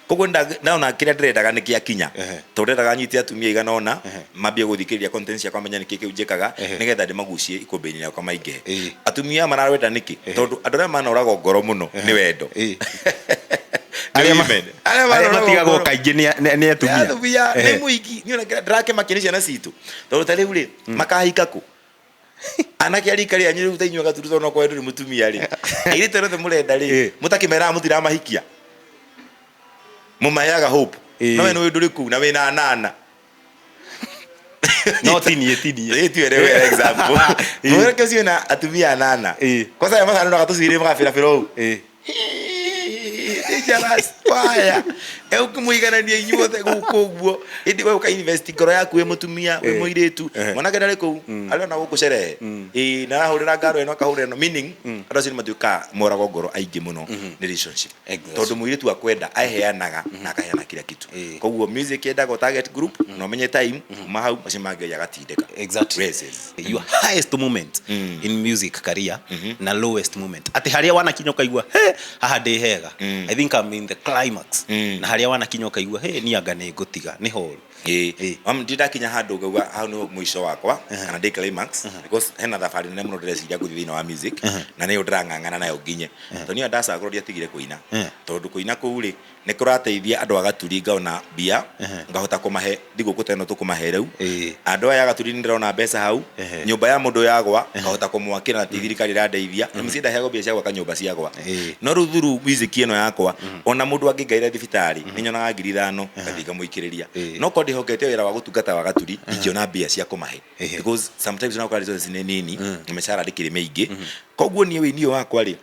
Koguo ndona kĩrĩa ndĩrendaga nĩ kĩakinya. Tondũ ndendaga nyite atumia aigana ũna mambie gũthikĩrĩria content ciakwa menye nĩkĩ kĩu njĩkaga nĩgetha ndĩmagucie ikũmbĩ-inĩ rĩakwa maingĩhe. Atumia mararwenda nĩkĩ? Tondũ andũ arĩa manoragwo ngoro mũno nĩ wendo. Nĩ Arĩa women. Arĩa Arĩa matigagwo kaingĩ nĩ nĩ atumia. Atumia nĩ mũingĩ. Niĩ ona ndĩrakĩmakio nĩ ciana citũ. Tondũ ta rĩu rĩ, makahika kũ? Anake a rika rĩanyu rĩu ta inyuĩ gaturu tondũ okorwo ndũrĩ mũtumia rĩ, airĩtu arĩa othe mũrenda rĩ, mũtakĩmeraga mũtiramahikia? Mũmaheaga hope. No we nĩ ũĩ ndũrĩ kũu na wĩna anana. No ti niĩ, ti niĩ. Ĩĩ tiwe rĩu wĩna example. Mwanake ũcio wĩna atumia anana. Kwanza aya macanũraga tũcuĩrĩ magabĩrabĩra ũũ. Dangerous waya. Ũkĩmũiganania inyuothe gũkũ ũguo. Ĩndĩ we ũka invest ngoro yaku wĩ mũtumia, wĩ mũirĩtu. Mwanake ndarĩ kũu, arĩ ona gũkũ sherehe. Ĩĩ na arahũrĩra ngaro ĩno akahũrĩra ĩno. Meaning andũ acio nĩ matuĩkaga moragwo ngoro aingĩ mũno nĩ relationship. Tondũ mũirĩtu akwenda aheanaga na akaheana kila kitu. Koguo music yendaga target group na ũmenye time kuma hau macio mangĩ agatindĩka. Exactly. Yes, yes. Your highest moment in music career na lowest moment. Atĩ harĩa wanakinya ũkaigua he haha ndĩ hega. I think I'm in the climax. Na harĩa wanakinya ũkaigua he niĩ anga nĩ ngũtiga nĩ horu. Ĩĩ. Ndirĩ ndakinya handũ ngauga hau nĩho mũico wakwa kana ndĩ climax because hena thabarĩ nene mũno ndĩreciria gũthiĩ thĩinĩ wa music na nĩyo ndĩrang'ang'ana nayo nginye. Tondũ niĩ ndacagũra ndiatigire kũina tondũ kũina kũu rĩ nĩ kũrateithia andũ a Gaturi ngaona mbia ngahota kũmahe thigũkũ ta ĩno tũkũmahe rĩu. Andũ aya a Gaturi nĩ ndĩrona mbeca hau, nyũmba ya mũndũ yagwa ngahota kũmwakĩra na ti thirikari ĩrandeithia. MC ndaheagwo mbia cia gwaka nyũmba ciagwa. No rĩu through music ĩno yakwa ona mũndũ angĩngaĩra thibitarĩ nĩ nyonaga 5,000 ngathiĩ ngamũikĩrĩria. No korwo ndĩhokete wĩra wa gũtungata wa Gaturi ndingĩona mbia cia kũmahe because sometimes ũrakora resources nĩ nini na mĩcara ndĩkĩrĩ mĩingĩ. Koguo niĩ wĩini ũyũ wakwa rĩ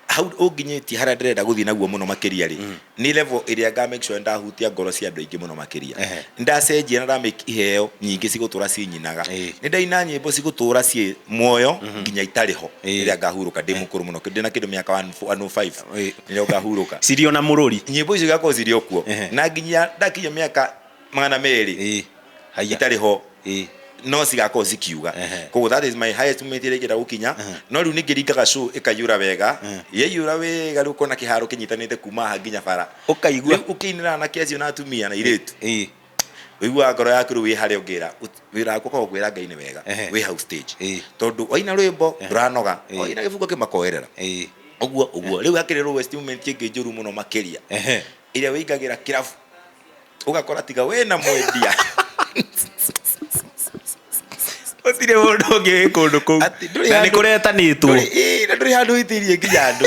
hau ũnginyĩtie harĩa ndĩrenda gũthiĩ naguo mũno makĩria rĩ nĩ level ĩrĩa nga make sure ndahutia ngoro cia andũ aingĩ mũno makĩria. Nĩndacenjia na ndamake iheo nyingĩ cigũtũra cinyinaga. Nĩndaina nyĩmbo cigũtũra ciĩ muoyo nginya itarĩ ho rĩrĩa ngahurũka ndĩ mũkũrũ mũno ndĩna kĩndũ mĩaka 105 nĩrĩo ngahurũka. Cirĩ ona mũrũri. Nyĩmbo icio igakorwo cirĩ o kuo na nginya ndakinyia mĩaka 200 Haiya. Itarĩ ho no cigakorwo cikiuga. Koguo that is my highest moment ĩrĩa ingĩenda gũkinya. No rĩu nĩ ngĩringaga show ĩkaiyũra wega, yaiyũra wega rĩu ũkona kĩharo kĩnyitanĩte kuma haha nginya bara. Ũkaigua. Rĩu ũkĩinĩra anake acio na atumia na airĩtu ũiguaga ngoro yaku rĩu wĩ harĩa ũngĩra wĩra waku ũkoragwo kwĩra Ngai nĩ wega wĩ hau stage tondũ waina rwĩmbo ndũranoga waina gĩbungo kĩmakoerera ũguo ũguo. Rĩu hakĩrĩ lowest moment ĩngĩ njũru mũno makĩria ĩrĩa wĩingagĩra kĩrabu ũgakora tiga we na mwendia Gũtirĩ mũndũ ũngĩ wĩ kũndũ kũu. Atĩ ndũrĩ Na nĩ handũ- kũretanĩtwo. Ndũrĩ- ĩĩ, na ndũrĩ handũ wĩtĩirie nginya andũ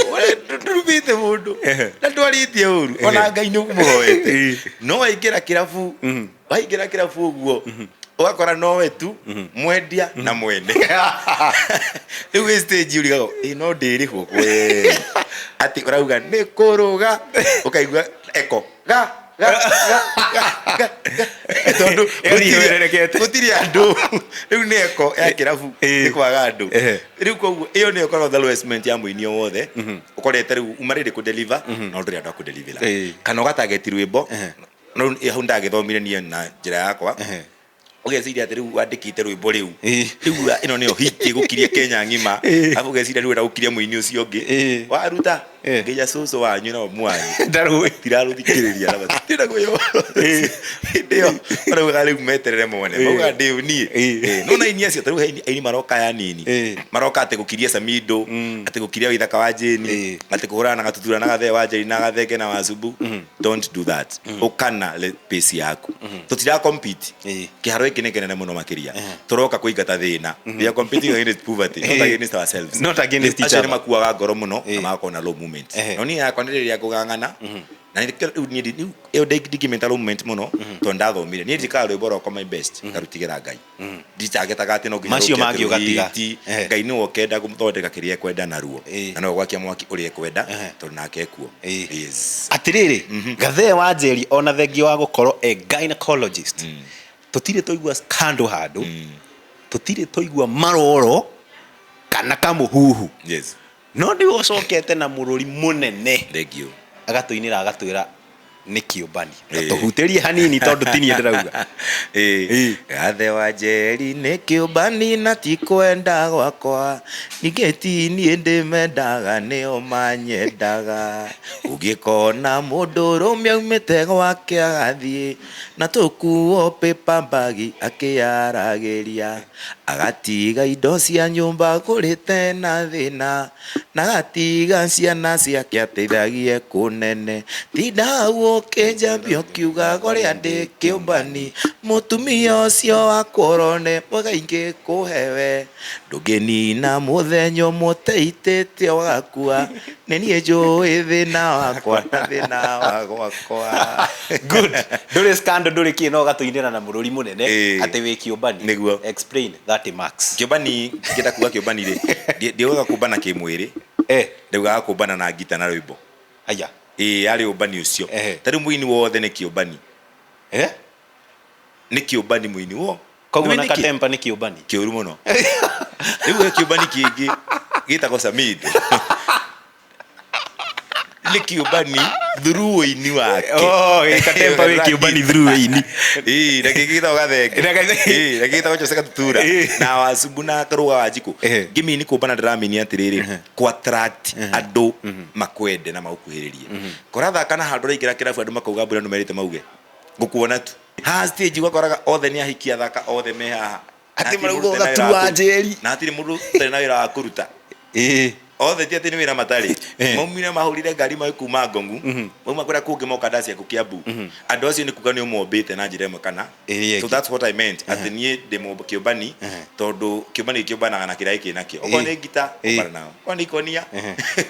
ndũrumĩte mũndũ na ndwarĩtie ũru ona Ngai nĩ ũkũmũhoete no waingĩra kĩrabu waingĩra kĩrabu ũguo ũgakora nowe tu mwendia na mwene. Rĩu wĩ stage ũrigagwo ĩ no ndĩrĩhwo kweli atĩ ũrauga nĩ kũrũga ũkaigua echo ga ga ga ga ga ga tondũ Ĩgathiĩ ĩhwererekete. Gũtirĩ andũ rĩu nĩ echo ya kĩrabu nĩ kwaga andũ. Rĩu koguo ĩyo nĩyo ĩkoragwo the lowest moment ya mũini o wothe ũkorete rĩu uma ready kũ deliver no ndũrĩ andũ a kũ deliver kana ũgatageti rwĩmbo. No hau ndagĩthomire niĩ na njĩra yakwa. Ũgeciria atĩ rĩu wandĩkĩte rwĩmbo rĩu, rĩu ĩno nĩyo hit ĩgũkiria Kenya ng'ima, arabu ũgeciria rĩu ũrenda gũkiria mũini ũcio ũngĩ. Waruta nginya cũcũ wanyu na mamu wanyu Ndarũĩ. Matirarũthikĩrĩria na matirenda kwĩywo. Hĩndĩ ĩyo maraugaga rĩu meterere mone, maugaga ndĩ niĩ. No na aini acio, ta rĩu he aini maroka aya anini, maroka atĩ gũkiria Samido, atĩ gũkiria Waithaka wa Jane, atĩ kũhũrana na Gatutura na Gathee wa Njeri na Gathenge na Wacumbu. Don't do that. Ũkana le pace yaku. Tũtira compete. Kĩharo gĩkĩ nĩ kĩnene mũno makĩria. Tũroka kũingata thĩna. We are competing against poverty, not against ourselves. Not against each Acio nĩ other. makuaga ngoro mũno na magakorwo na low moment. No niĩ yakwa nĩ rĩrĩa ngũng'ang'ana na nĩkĩo rĩu niĩ rĩu ĩyo ndingĩmĩta low moment mũno tondũ ndathomire. Niĩ njĩkaga rwĩmbo rwakwa my best ngarutigĩra Ngai. Nditagetaga atĩ no nginya Macio rũke atĩ mangĩ ũgatiga. rũhiti. Ngai nĩwe ũkenda gũthondeka kĩrĩa ekwenda naruo. Na nĩwe ũgwakia mwaki ũrĩa ekwenda tondũ nake ekuo. Yes. Atĩrĩrĩ, Gathee wa Njeri, ona thengia wa gũkorwo e gynecologist, tũtirĩ twaigua scandal handũ, tũtirĩ twaigua maroro kana kamũhuhu. No nĩwe ũcokete na mũrũri mũnene. Thank you. Agatũinĩra agatwĩra nĩ kĩũmbani. Tũhutĩrie hanini tondũ ti niĩ ndĩrauga. Gathe wa Njeri nĩ kĩũmbani na ti kwenda gwakwa, ningĩ ti niĩ ndĩmendaga nĩo manyendaga. Ũngĩkona mũndũrũme aumĩte gwake agathiĩ na tũkuo paper bag akĩyaragĩria, agatiga indo cia nyũmba agũrĩte na thĩna, na agatiga ciana ciake ateithagie kũnene. Tinda hau ũkĩnjambia ũkiugaga ũrĩa ndĩ kĩũmbani, mũtumia ũcio wakwa ũrone mwega ingĩkũhe we. Ndũngĩnina mũthenya ũmwe ũteitĩte ũgakua, nĩ niĩ njũĩ thĩna wakwa na thĩna wa gwakwa. Good. Ndũrĩ scandal, ndũrĩ kĩ, no ũgatũinĩra na mũrũri mũnene atĩ wĩ kĩũmbani. Nĩguo. Explain 30 marks. Kĩũmbani, ngĩenda kuga kĩũmbani rĩ, ndiugaga kũmbana kĩmwĩrĩ, ndaugaga kũmbana na ngita na rwĩmbo. Aya. Ĩĩ, yarĩ ũmbani ũcio. Ta rĩu mũini wothe nĩ kĩũmbani. Nĩ kĩũmbani mũini wo. Koguo Nĩũĩ na nĩkĩ? katempa nĩ kĩũmbani. Kĩũru mũno. Rĩu he kĩũmbani kĩngĩ gĩtagwo Samid. Nĩ kĩũmbani through ũini wake. Oh, ĩ, Katempa wĩ kĩũmbani through ũini. Ĩĩ, na kĩngĩ gĩtagwo Gathenge. Na Gathenge. Ĩĩ, na kĩngĩ gĩtagwo Jose Gatutura. Na Wacumbu na Karũga wa Njikũ. Ngĩmini kũmbana ndĩramini atĩrĩrĩ, kũ attract andũ makwende na magũkuhĩrĩrie. Kũrathaka na handũ ũraingĩra kĩrabu andũ makauga mbura nĩmerĩte mauge. Ngũkuona tu. Haha stage ũgakoraga othe nĩ ahiki athaka othe me haha. Atĩ Na hatirĩ marauga mũndũ ũtarĩ na wĩra ũgatu wa wa Njeri. Na hatirĩ mũndũ ũtarĩ na wĩra wa kũruta. Othe ti atĩ nĩ wĩra matarĩ. Maumire mahũrire ngari magĩ kuma Ngongu. Mauma kũrĩa kũngĩ moka ndacia Kiambu. Andũ acio nĩ kuga nĩ ũmombĩte na njĩra ĩmwe kana. So that's what I meant. Atĩ niĩ ndĩ kĩũmbani tondũ kĩũmbani kĩũmbanaga na kĩrĩa gĩkĩ nakĩo. Okorwo nĩ ngita, ũmbana nao. Okorwo nĩ ikonia,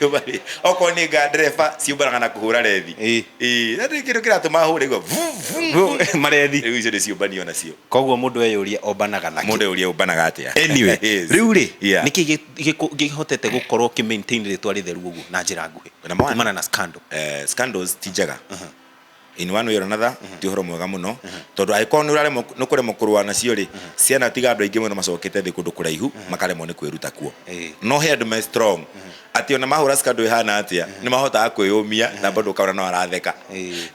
ũmbane. Okorwo nĩ ndereba, ciũmbanaga na kũhũra rethi. Ĩĩ, na ndĩ kĩndũ kĩratũma hũre igua vu vu vu. Marethi. Rĩu icio nĩ ciũmbani onacio. Koguo mũndũ eyũrie ombanaga nakĩ. Mũndũ eyũrie ũmbanaga atĩa. Anyway, Yes. rĩu rĩ, Yeah. nĩkĩ gĩhotete gũkorwo kĩ maintain rĩtwa rĩtheru ũguo na njĩra nguhĩ? Number one. Kumana na scandal. Scandals ti njega. In one way or another, ti ũhoro mwega mũno. Tondũ angĩkorwo nĩ ũraremwo nĩ kũremwo kũrũa nacio rĩ, ciana tiga andũ aingĩ mũno macokete thĩ kũndũ kũraihu, makaremwo nĩ kwĩruta kuo. No he andũ me strong. Atĩ ona mahũra scandal ĩhana atĩa, nĩ mahotaga kwĩyũmia na bado ũkaona no aratheka.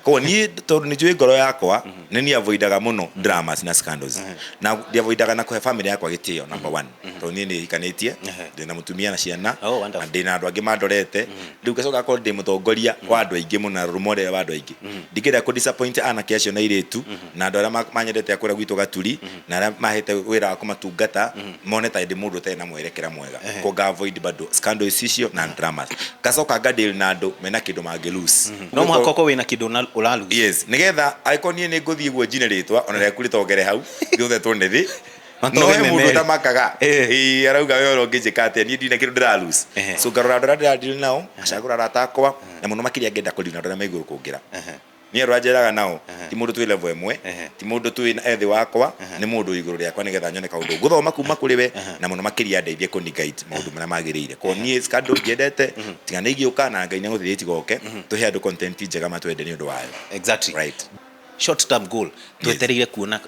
Koguo niĩ tondũ nĩ njũĩ ngoro yakwa, nĩ niĩ avoidaga mũno dramas na scandals. Na ndiavoidaga na kũhe family yakwa gĩtĩo number one. Tondũ niĩ nĩ hikanĩtie, ndĩna mũtumia na ciana, Oh, wonderful. na ndĩna andũ angĩ mandorete. Rĩu ngacoka ngakorwo ndĩ mũtongoria wa andũ aingĩ mũno na role model wa andũ aingĩ. Ndingĩenda kũ disappoint anake acio na airĩtu na andũ arĩa manyendete a kũrĩa gwitũ Gaturi na arĩa mahete wĩra wa kũmatungata mone ta ndĩ mũndũ ũtarĩ na mwerekera mwega. Koguo nga avoid bado scandals icio na dramas. Ngacoka nga deal na andũ mena kĩndũ mangĩ lose. No mũhaka ũkorwo wĩna kĩndũ ũra lose. Yes, nĩgetha angĩkorwo niĩ nĩ ngũthiĩ ũguo njine rĩtwa ona rĩaku rĩtongere hau, ithuothe tuone thĩ. Matoge No he me mũndũ merĩ. ũtamakaga. Ĩĩ, arauga we ũrĩa ũngĩnjĩka atĩa, niĩ ndirĩ na kĩndũ ndĩra lose. So ngarora andũ arĩa ndĩra deal nao, ngacagũra arata akwa, na mũno makĩria ngenda kũ deal na andũ arĩa me igũrũ kũngĩra. Niĩ andũ arĩa njeraga nao, ti mũndũ twĩ level ĩmwe, ti mũndũ twĩ ethĩ wakwa, nĩ mũndũ wĩ igũrũ rĩakwa nĩgetha nyone kaũndũ ngũthoma kuma kũrĩ we, na mũno makĩria andeithie kũni guide maũndũ marĩa magĩrĩire. Koguo niĩ scandal ndiendete, tiga nĩ ingĩũka na Ngai nĩ egũteithia itigoke, tũhe andũ content njega matwende nĩ ũndũ wayo. Exactly. Right. Short term goal, twetereire kuona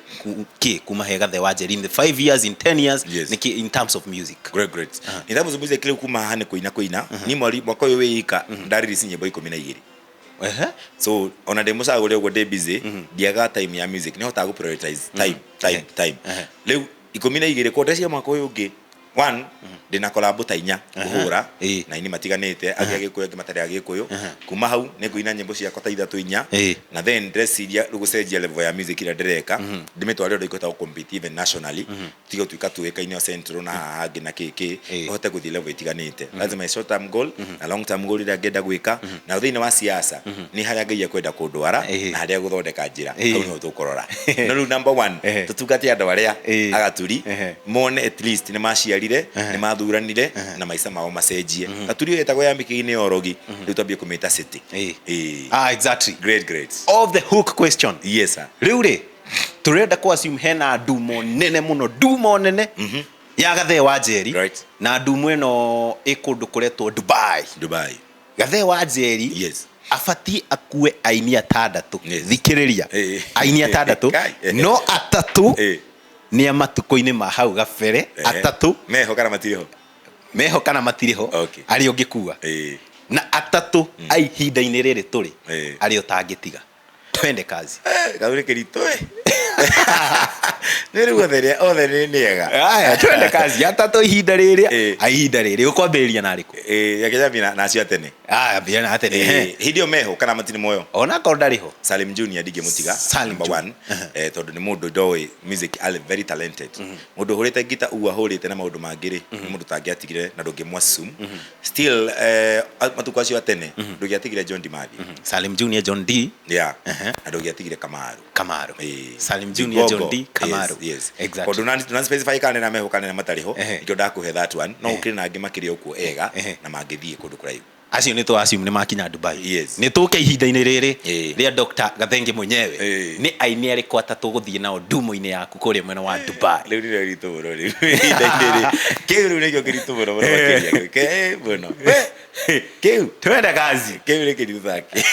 kĩ kuma he Gathe wa Njeri in the 5 years, in 10 years, nĩkĩ in terms of music? Great, great. In terms of music, rĩu kuma haha nĩ kũina kũina. Niĩ mweri mwaka ũyũ wĩ ika nda release nyĩmbo 12. So ona ndĩ mũcagũre ũguo, ndĩ busy, ndiagaga time ya music, nĩ hotaga gũ prioritize time, time, time. Rĩu 12 kwa cia mwaka ũyũ ũngĩ, one, ndĩna collabo ta inya kũhũra na aini matiganĩte, angĩ Agĩkũyũ, angĩ matarĩ Agĩkũyũ. Kuma hau nĩ ngũina nyĩmbo ciakwa ta ithatũ, inya, na then ndĩreciria rĩu gũcenjia level ya music ĩrĩa ndĩreka, ndĩmĩtware ũndũ ĩkũhota gũ compete even nationally, tiga gũtuĩka tuĩkaine o central na haha hangĩ na kĩ ũhote gũthiĩ level itiganĩte. That's my short term goal na long term goal ĩrĩa ngenda gwĩka. Na thĩinĩ wa siasa nĩ harĩa Ngai ekwenda kũndwara na harĩa gũthondeka njĩra, hau nĩho tũkũrora. No rĩu number one, tũtungate andũ arĩa agaturi, mone at least nĩ maciarire, nĩ mathuranire na maica mao macenjie. Gaturi ĩyo ĩtagwo ya mĩkĩ-inĩ ya ũrogi, rĩu twambie kũmĩta city. Ah, exactly. Great, great. Off the hook question. Yes sir. Rĩu rĩ, tũrenda kũ assume hena ndumo nene mũno, ndumo nene ya Gathee wa Njeri, na ndumo ĩno ĩ kũndũ kũretwo Dubai. Dubai. Gathee wa Njeri abatiĩ akue aini atandatũ. Thikĩrĩria, aini atandatũ, no atatũ nĩ a matukũ-inĩ ma hau gabere, atatũ meho kana matirĩ ho? Meho kana matirĩ ho, arĩa ũngĩkua, na atatũ a ihinda-inĩ rĩrĩ tũrĩ, arĩa ũtangĩtiga. Twende kazi. Kau nĩ kĩritũ ĩ. Nĩ rĩu othe othe nĩ ega. Aya, twende kazi. Atatũ ihinda rĩrĩ, a ihinda rĩrĩ, ũkwambĩrĩria na arĩkũ? Reke nyambie na acio a tene. Aya, ambia na tene. Hĩndĩ ĩyo meho kana matirĩ muoyo? Onakorwo ndarĩ ho. Salim Junior ndingĩmũtiga. Salim Number Junior. one, tondũ nĩ mũndũ ndoĩ music, arĩ very talented. Mũndũ ũhũrĩte ngita ũguo ahũrĩte na maũndũ mangĩ rĩ, nĩ mũndũ ũtangĩatigire na ndũngĩmũ assume. Still, matukũ acio a tene, ndũngĩatigire John Dimathi. Salim Junior, John D. Yeah. Na ndũngĩatigire Kamaru. Kamaru. Salim Junior, John D, Kamaru. Yes. Exactly. Tondũ ndũna specify kana nĩ meho kana nĩ matarĩ ho, nĩkĩo ndakũhe that one. No gũkĩrĩ na angĩ makĩrĩ o kuo ega na mangĩthiĩ kũndũ kũraihu. Acio nĩ tũ assume nĩ makinya Dubai. Yes. Nĩ tũke ihinda-inĩ rĩrĩ rĩa Dr. Gathenge mwenyewe. Nĩ aini arĩkũ atatũ gũthiĩ nao ndumo-inĩ yaku kũrĩa mwena wa Dubai? Rĩu nĩrĩo iritũ mũno rĩu. Ihinda-inĩ rĩ. Kĩu rĩu nĩkĩo kĩritũ mũno mũno makĩria. Ke mũno. Kĩu. Twende kazi. Kĩu nĩ kĩritũ take.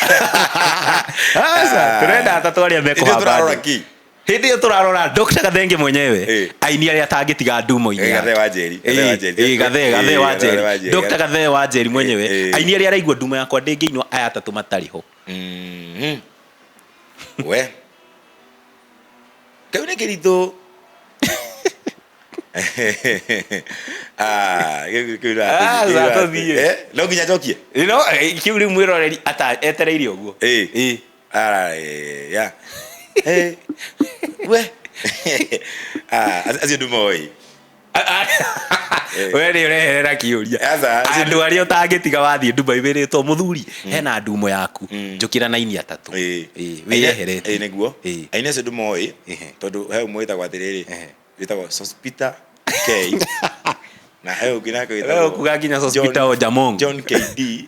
Aca, tũrenda atatũ arĩa Ithuĩ mekũhamba tũrarora ndũ. kĩ? Hĩndĩ ĩyo tũrarora Dr. Gathenge mwenyewe, aini arĩa atangĩtiga ndumo-inĩ Gathee yake. wa Njeri, Gathee wa Njeri. Gathee, Gathee wa Gathee wa Njeri. Njeri. Dr. Gathee wa Njeri mwenyewe, aini arĩa araigua ndumo yakwa ndĩngĩinwo aya atatũ matarĩ ho. We. Kĩu nĩ kĩritũ. Ah, kĩu Ah, kĩu zatũthiĩ. No nginya njokie. No, kĩu rĩu mwĩroreri etereire ũguo. Ah, ya. We. Ah, acio ndũmoĩ. We nĩ ũreherera kĩũria. Aca, acio Andũ arĩa ũtangĩtiga wathiĩ Dubai wĩrĩtwo mũthuri, hena ndumo yaku, njũkĩra na aini atatũ. Wĩyeheretie. Nĩguo. Aini acio ndũmoĩ tondũ he ũmwe wĩtagwo atĩrĩrĩ, wĩtagwo Sospita K, na he ũngĩ nake We wĩtagwo ũkuga nginya Sospita Ojamongo. John KD,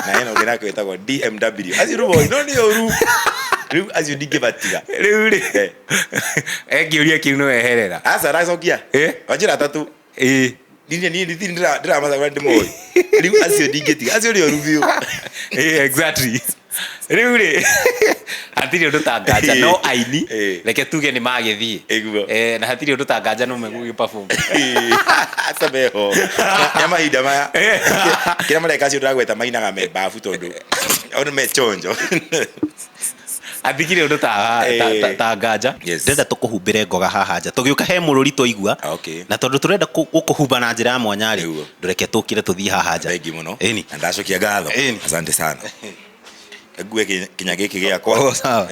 na hena ũngĩ nake wĩtagwo DMW. Acio ndũmoĩ, no nĩ ũru rĩu, acio ndingĩbatiga. Rĩu rĩ, kĩũria kĩu nĩ weherera. Aca, aracokia. Wanjĩra atatũ. Niĩ niĩ ndĩramacagũra, ndĩmoĩ rĩu, acio ndingĩtiga, acio nĩ ũru biũ. Exactly. Rĩu rĩ, hatirĩ ũndũ ta nganja, no aini reke tuge nĩ magĩthiĩ. Na hatirĩ ũndũ ta nganja no megũgĩ perform. Aca, meho nĩ mahinda maya kĩrĩa mareka, acio ndĩragweta mainaga me babu tondũ ono me chonjo. Hatikĩrĩ ũndũ ta nganja. Ndĩrenda tũkũhumbĩre ngoga haha nja tũgĩũka he mũrũri twaigua, na tondũ tũrenda gũkũhumba na njĩra ya mwanya rĩ, ndũreke tũkĩre tũthiĩ haha nja. Thengi mũno. Ĩni. Na ndacokia ngatho. Asante sana. Ngue kinya gĩkĩ gĩakwa. Oh, sawa.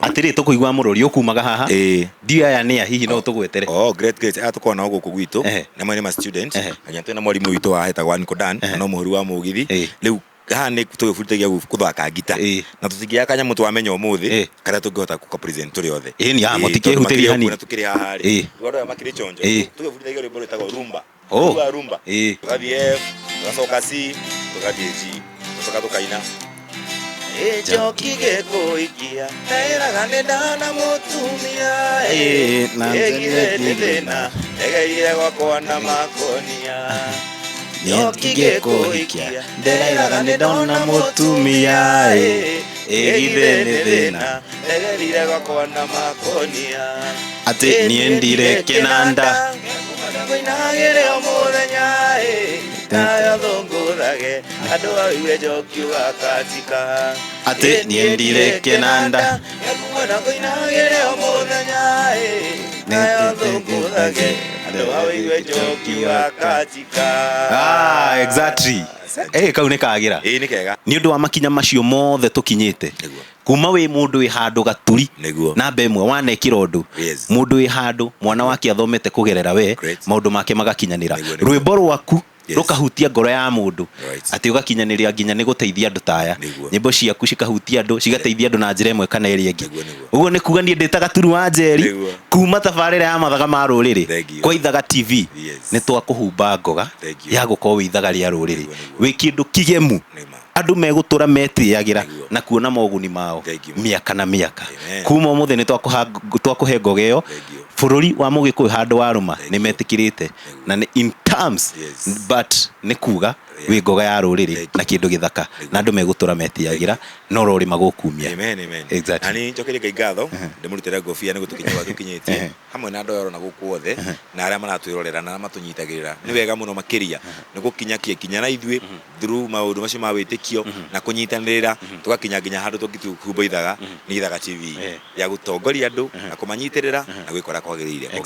Atĩrĩ, tũkũigua mũrũri ũkumaga haha, ndiũĩ aya nĩ a, hihi no ũtũgwetere? Oh, great, great. Aya tũkoragwo nao gũkũ gwitũ na mwene ma student, na nginya twĩna mwarimũ witũ wa etagwo Uncle Dan, na no mũhũri wa mũgithi. Rĩu haha nĩ tũgĩbundithagia gũthaka ngita, na tũtingĩaga kanyamũ twamenya ũmũthĩ karĩa tũngĩhota gũka present tũrĩ othe. Ĩni, Tondũ mũtikĩhutĩria makĩrĩ hanini. ũguo na tũkĩrĩ haha rĩ, rĩu andũ aya makĩrĩ chonjo, tũgĩbundithagia rwĩmbo rwĩtagwo rumba. Rumba, rumba. Tũgathiĩ F, tũgacoka C, tũgathiĩ G, tũgacoka tũkaina Njoki gĩkũikia Ndĩraga nĩ ndana mũtumia. Na ĩgire nĩ thĩna egeire gwakwa na makonia. Njoki gĩkũhikia ndĩrairaga nĩ ndona mũtumia, ĩgithe nĩ thĩna egerire gwakwa na makonia. Atĩ niĩ ndire kĩnanda. Ngũinagĩre o mũthenya. Nayo thũngũthage andũ aue njoki wakatika. Atĩ niĩ ndirĩ kĩnanda. Gĩakuo na kũinagĩre o mũthenya ĩ. Nayo thũngũthage andũ aue njoki wakatika. Ah, exactly. Eh, kau nĩ kagĩra. Ĩĩ nĩ kega. Nĩ ũndũ wa makinya macio mothe tũkinyĩte. Nĩguo. Kuma wĩ mũndũ wĩ handũ gaturi. Nĩguo. Namba ĩmwe wanekĩra ũndũ. Yes. Mũndũ wĩ handũ mwana wake athomete kũgerera we Great. maũndũ make magakinyanĩra. Nĩguo, nĩguo. Rwĩmbo rwaku Yes. rũkahutia ngoro ya mũndũ Right. atĩ ũgakinyanĩria nginya nĩ gũteithia andũ ta aya. Nĩguo. Nyĩmbo ciaku cikahutia andũ cigateithia andũ na njĩra ĩmwe kana ĩrĩa ĩngĩ. Nĩguo, nĩguo. Ũguo nĩ kuga niĩ ndĩ ta Gaturu wa Njeri Nĩguo. kuma tabarĩra ya mathaga ma rũrĩrĩ Thank you. kwa Ithaga TV Yes. nĩ twakũhumba ngoga Thank you. ya gũkorwo wĩ ithaga rĩa rũrĩrĩ Nĩguo, nĩguo. wĩ kĩndũ kĩgemu Nĩma. andũ megũtũra metĩagĩra Nĩguo. na kuona moguni mao Thank you. mĩaka na mĩaka Amen. kuma ũmũthĩ nĩ twakũhe ngoga ĩyo Thank you. bũrũri wa mũgĩkũyũ handũ warũma Thank nĩ you. metĩkĩrĩte na nĩ in terms Yes. but nĩ kuga wĩ ngoga ya rũrĩrĩ Thank you. na kĩndũ gĩthaka na andũ megũtũra metĩagĩra no rorĩ magũkumia Amen, amen. Exactly. Na nĩ njokerie Ngai ngatho ndĩmũrutĩre ngobia nĩ gũtũkinyia ũrĩa tũkinyĩtie hamwe na andũ aya ũrona gũkũ othe na arĩa maratwĩrorera na arĩa matũnyitagĩrĩra nĩ wega mũno makĩria nĩ gũkinya kinya na ithuĩ through maũndũ macio ma wĩtĩkio na kũnyitanĩrĩra tũgakinya nginya handũ tũngĩhumba ithaga nĩ Ithaga TV ya gũtongoria andũ na kũmanyitĩrĩra na gwĩka ũrĩa kwagĩrĩire.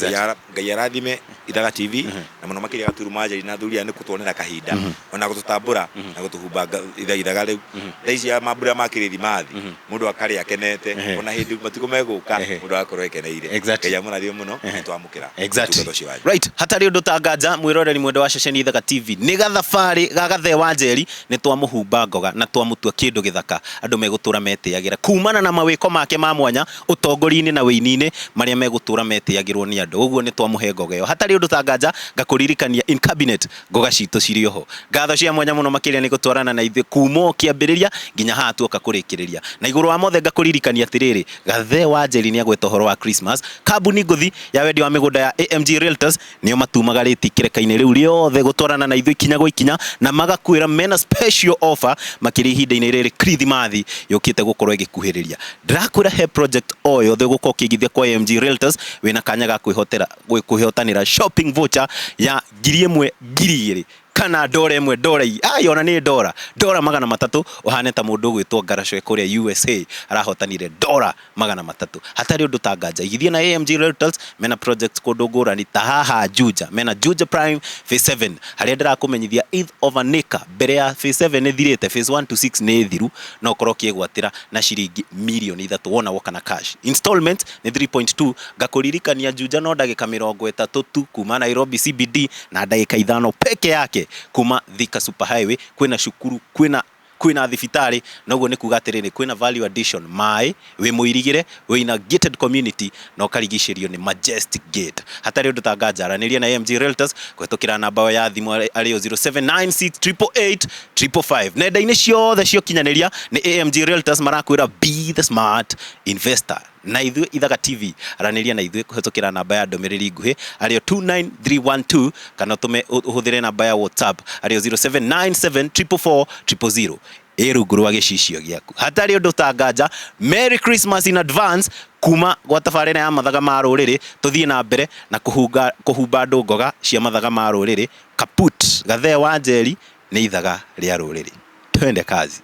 Ngai arathime Ithaga TV na mũno makĩria Gaturu Manjeri na athuri aya nĩ kũtuonera kahinda ona gũtũtambũra na gũtũhumba ithaga rĩu. Thaa ici ya mambura ma kĩrĩthimathi mũndũ akarĩa akenete ona hĩndĩ matukũ megũka mũndũ agakorwo ekeneire. Ngai amũrathime mũno nĩ twamũkĩra ũtungata ũcio wanyu. Right, hatarĩ ũndũ ta nganja mwĩroreri mwendwa wa ceceni Ithaga TV nĩ gathabarĩ ga Gathee wa Njeri nĩ twamũhumba ngoga na twamũtua kĩndũ gĩthaka andũ megũtũra metĩagĩra kumana na mawĩko make ma mwanya ũtongoria-inĩ na wĩini-inĩ marĩa megũtũra metĩagĩrwo nĩ andũ ũguo nĩ twamũhe ngoga ĩyo hatarĩ ũndũ ta nganja ngakũririkania in cabinet ngoga citũ cirĩ oho ngatho cia mwanya mũno makĩria nĩ gũtwarana na ithuĩ kuma o kĩambĩrĩria nginya haha tuoka kũrĩkĩrĩria na igũrũ wa mothe ngakũririkania atĩrĩrĩ Gathee wa Njeri nĩ agweta ũhoro wa Christmas kambuni ngũthi ya wendia wa mĩgũnda ya AMG Realtors nĩo matumaga rĩti kĩreka-inĩ rĩu rĩothe gũtwarana na ithuĩ ikinya gwa ikinya na magakwĩra mena special offer makĩria ihinda-inĩ rĩrĩ Kirithimathi yũkĩte gũkorwo ĩgĩkuhĩrĩria. Ndĩrakwĩra he project o yothe ũgũkorwo ũkĩigithia kwa AMG Realtors wĩna kanya ga kwĩhotanĩra shopping voucher ya 1000, 2000 kana ndora ĩmwe ndora ai ona nĩ ndora ndora 300 ũhane ta mũndũ ũgwĩtwo Ngaracwe kũrĩa USA arahotanire ndora 300 hatarĩ ũndũ ta nganja igithia na AMG Realtors mena projects kũndũ ngũrani ta haha Juja mena Juja Prime Phase 7 harĩa ndĩrakũmenyithia eighth of an acre mbere ya Phase 7 ĩthirĩte Phase 1 to 6 nĩ thiru no ũkorwo ũkĩgwatĩra na ciringi mirioni 3 wona woka na cash installment nĩ 3.2 ngakũririkania Juja no ndagĩka 30 tu kuma Nairobi CBD na ndagĩka 5 peke yake kuma Thika Super Highway kwĩna cukuru kwĩna kwĩna thibitarĩ na ũguo nĩ kuga atĩrĩrĩ kwĩna value addition maĩ wĩ mũirigĩre wĩna gated community na ũkarigicĩrio nĩ majestic gate hatarĩ ũndũ ta nganja aranĩria na AMG Realtors kũhetũkĩra namba yao ya thimũ arĩyo 0796888555 nenda-inĩ ciothe cia ũkinyanĩria nĩ AMG Realtors marakwĩra be the smart investor na ithuĩ Ithaga TV aranĩria na ithuĩ kũhetũkĩra namba ya ndũmĩrĩri nguhĩ arĩyo 29312 kana ũtũme ũhũthĩre namba ya WhatsApp arĩyo 0797444000 ĩ rungu rwa gĩcicio gĩaku hatarĩ ũndũ ta nganja Merry Christmas in advance kuma gwa tabarĩra ya mathaga ma rũrĩrĩ tũthiĩ na mbere na kũhumba andũ ngoga cia mathaga ma rũrĩrĩ kaput Gathee wa Njeri nĩ ithaga rĩa rũrĩrĩ twende kazi.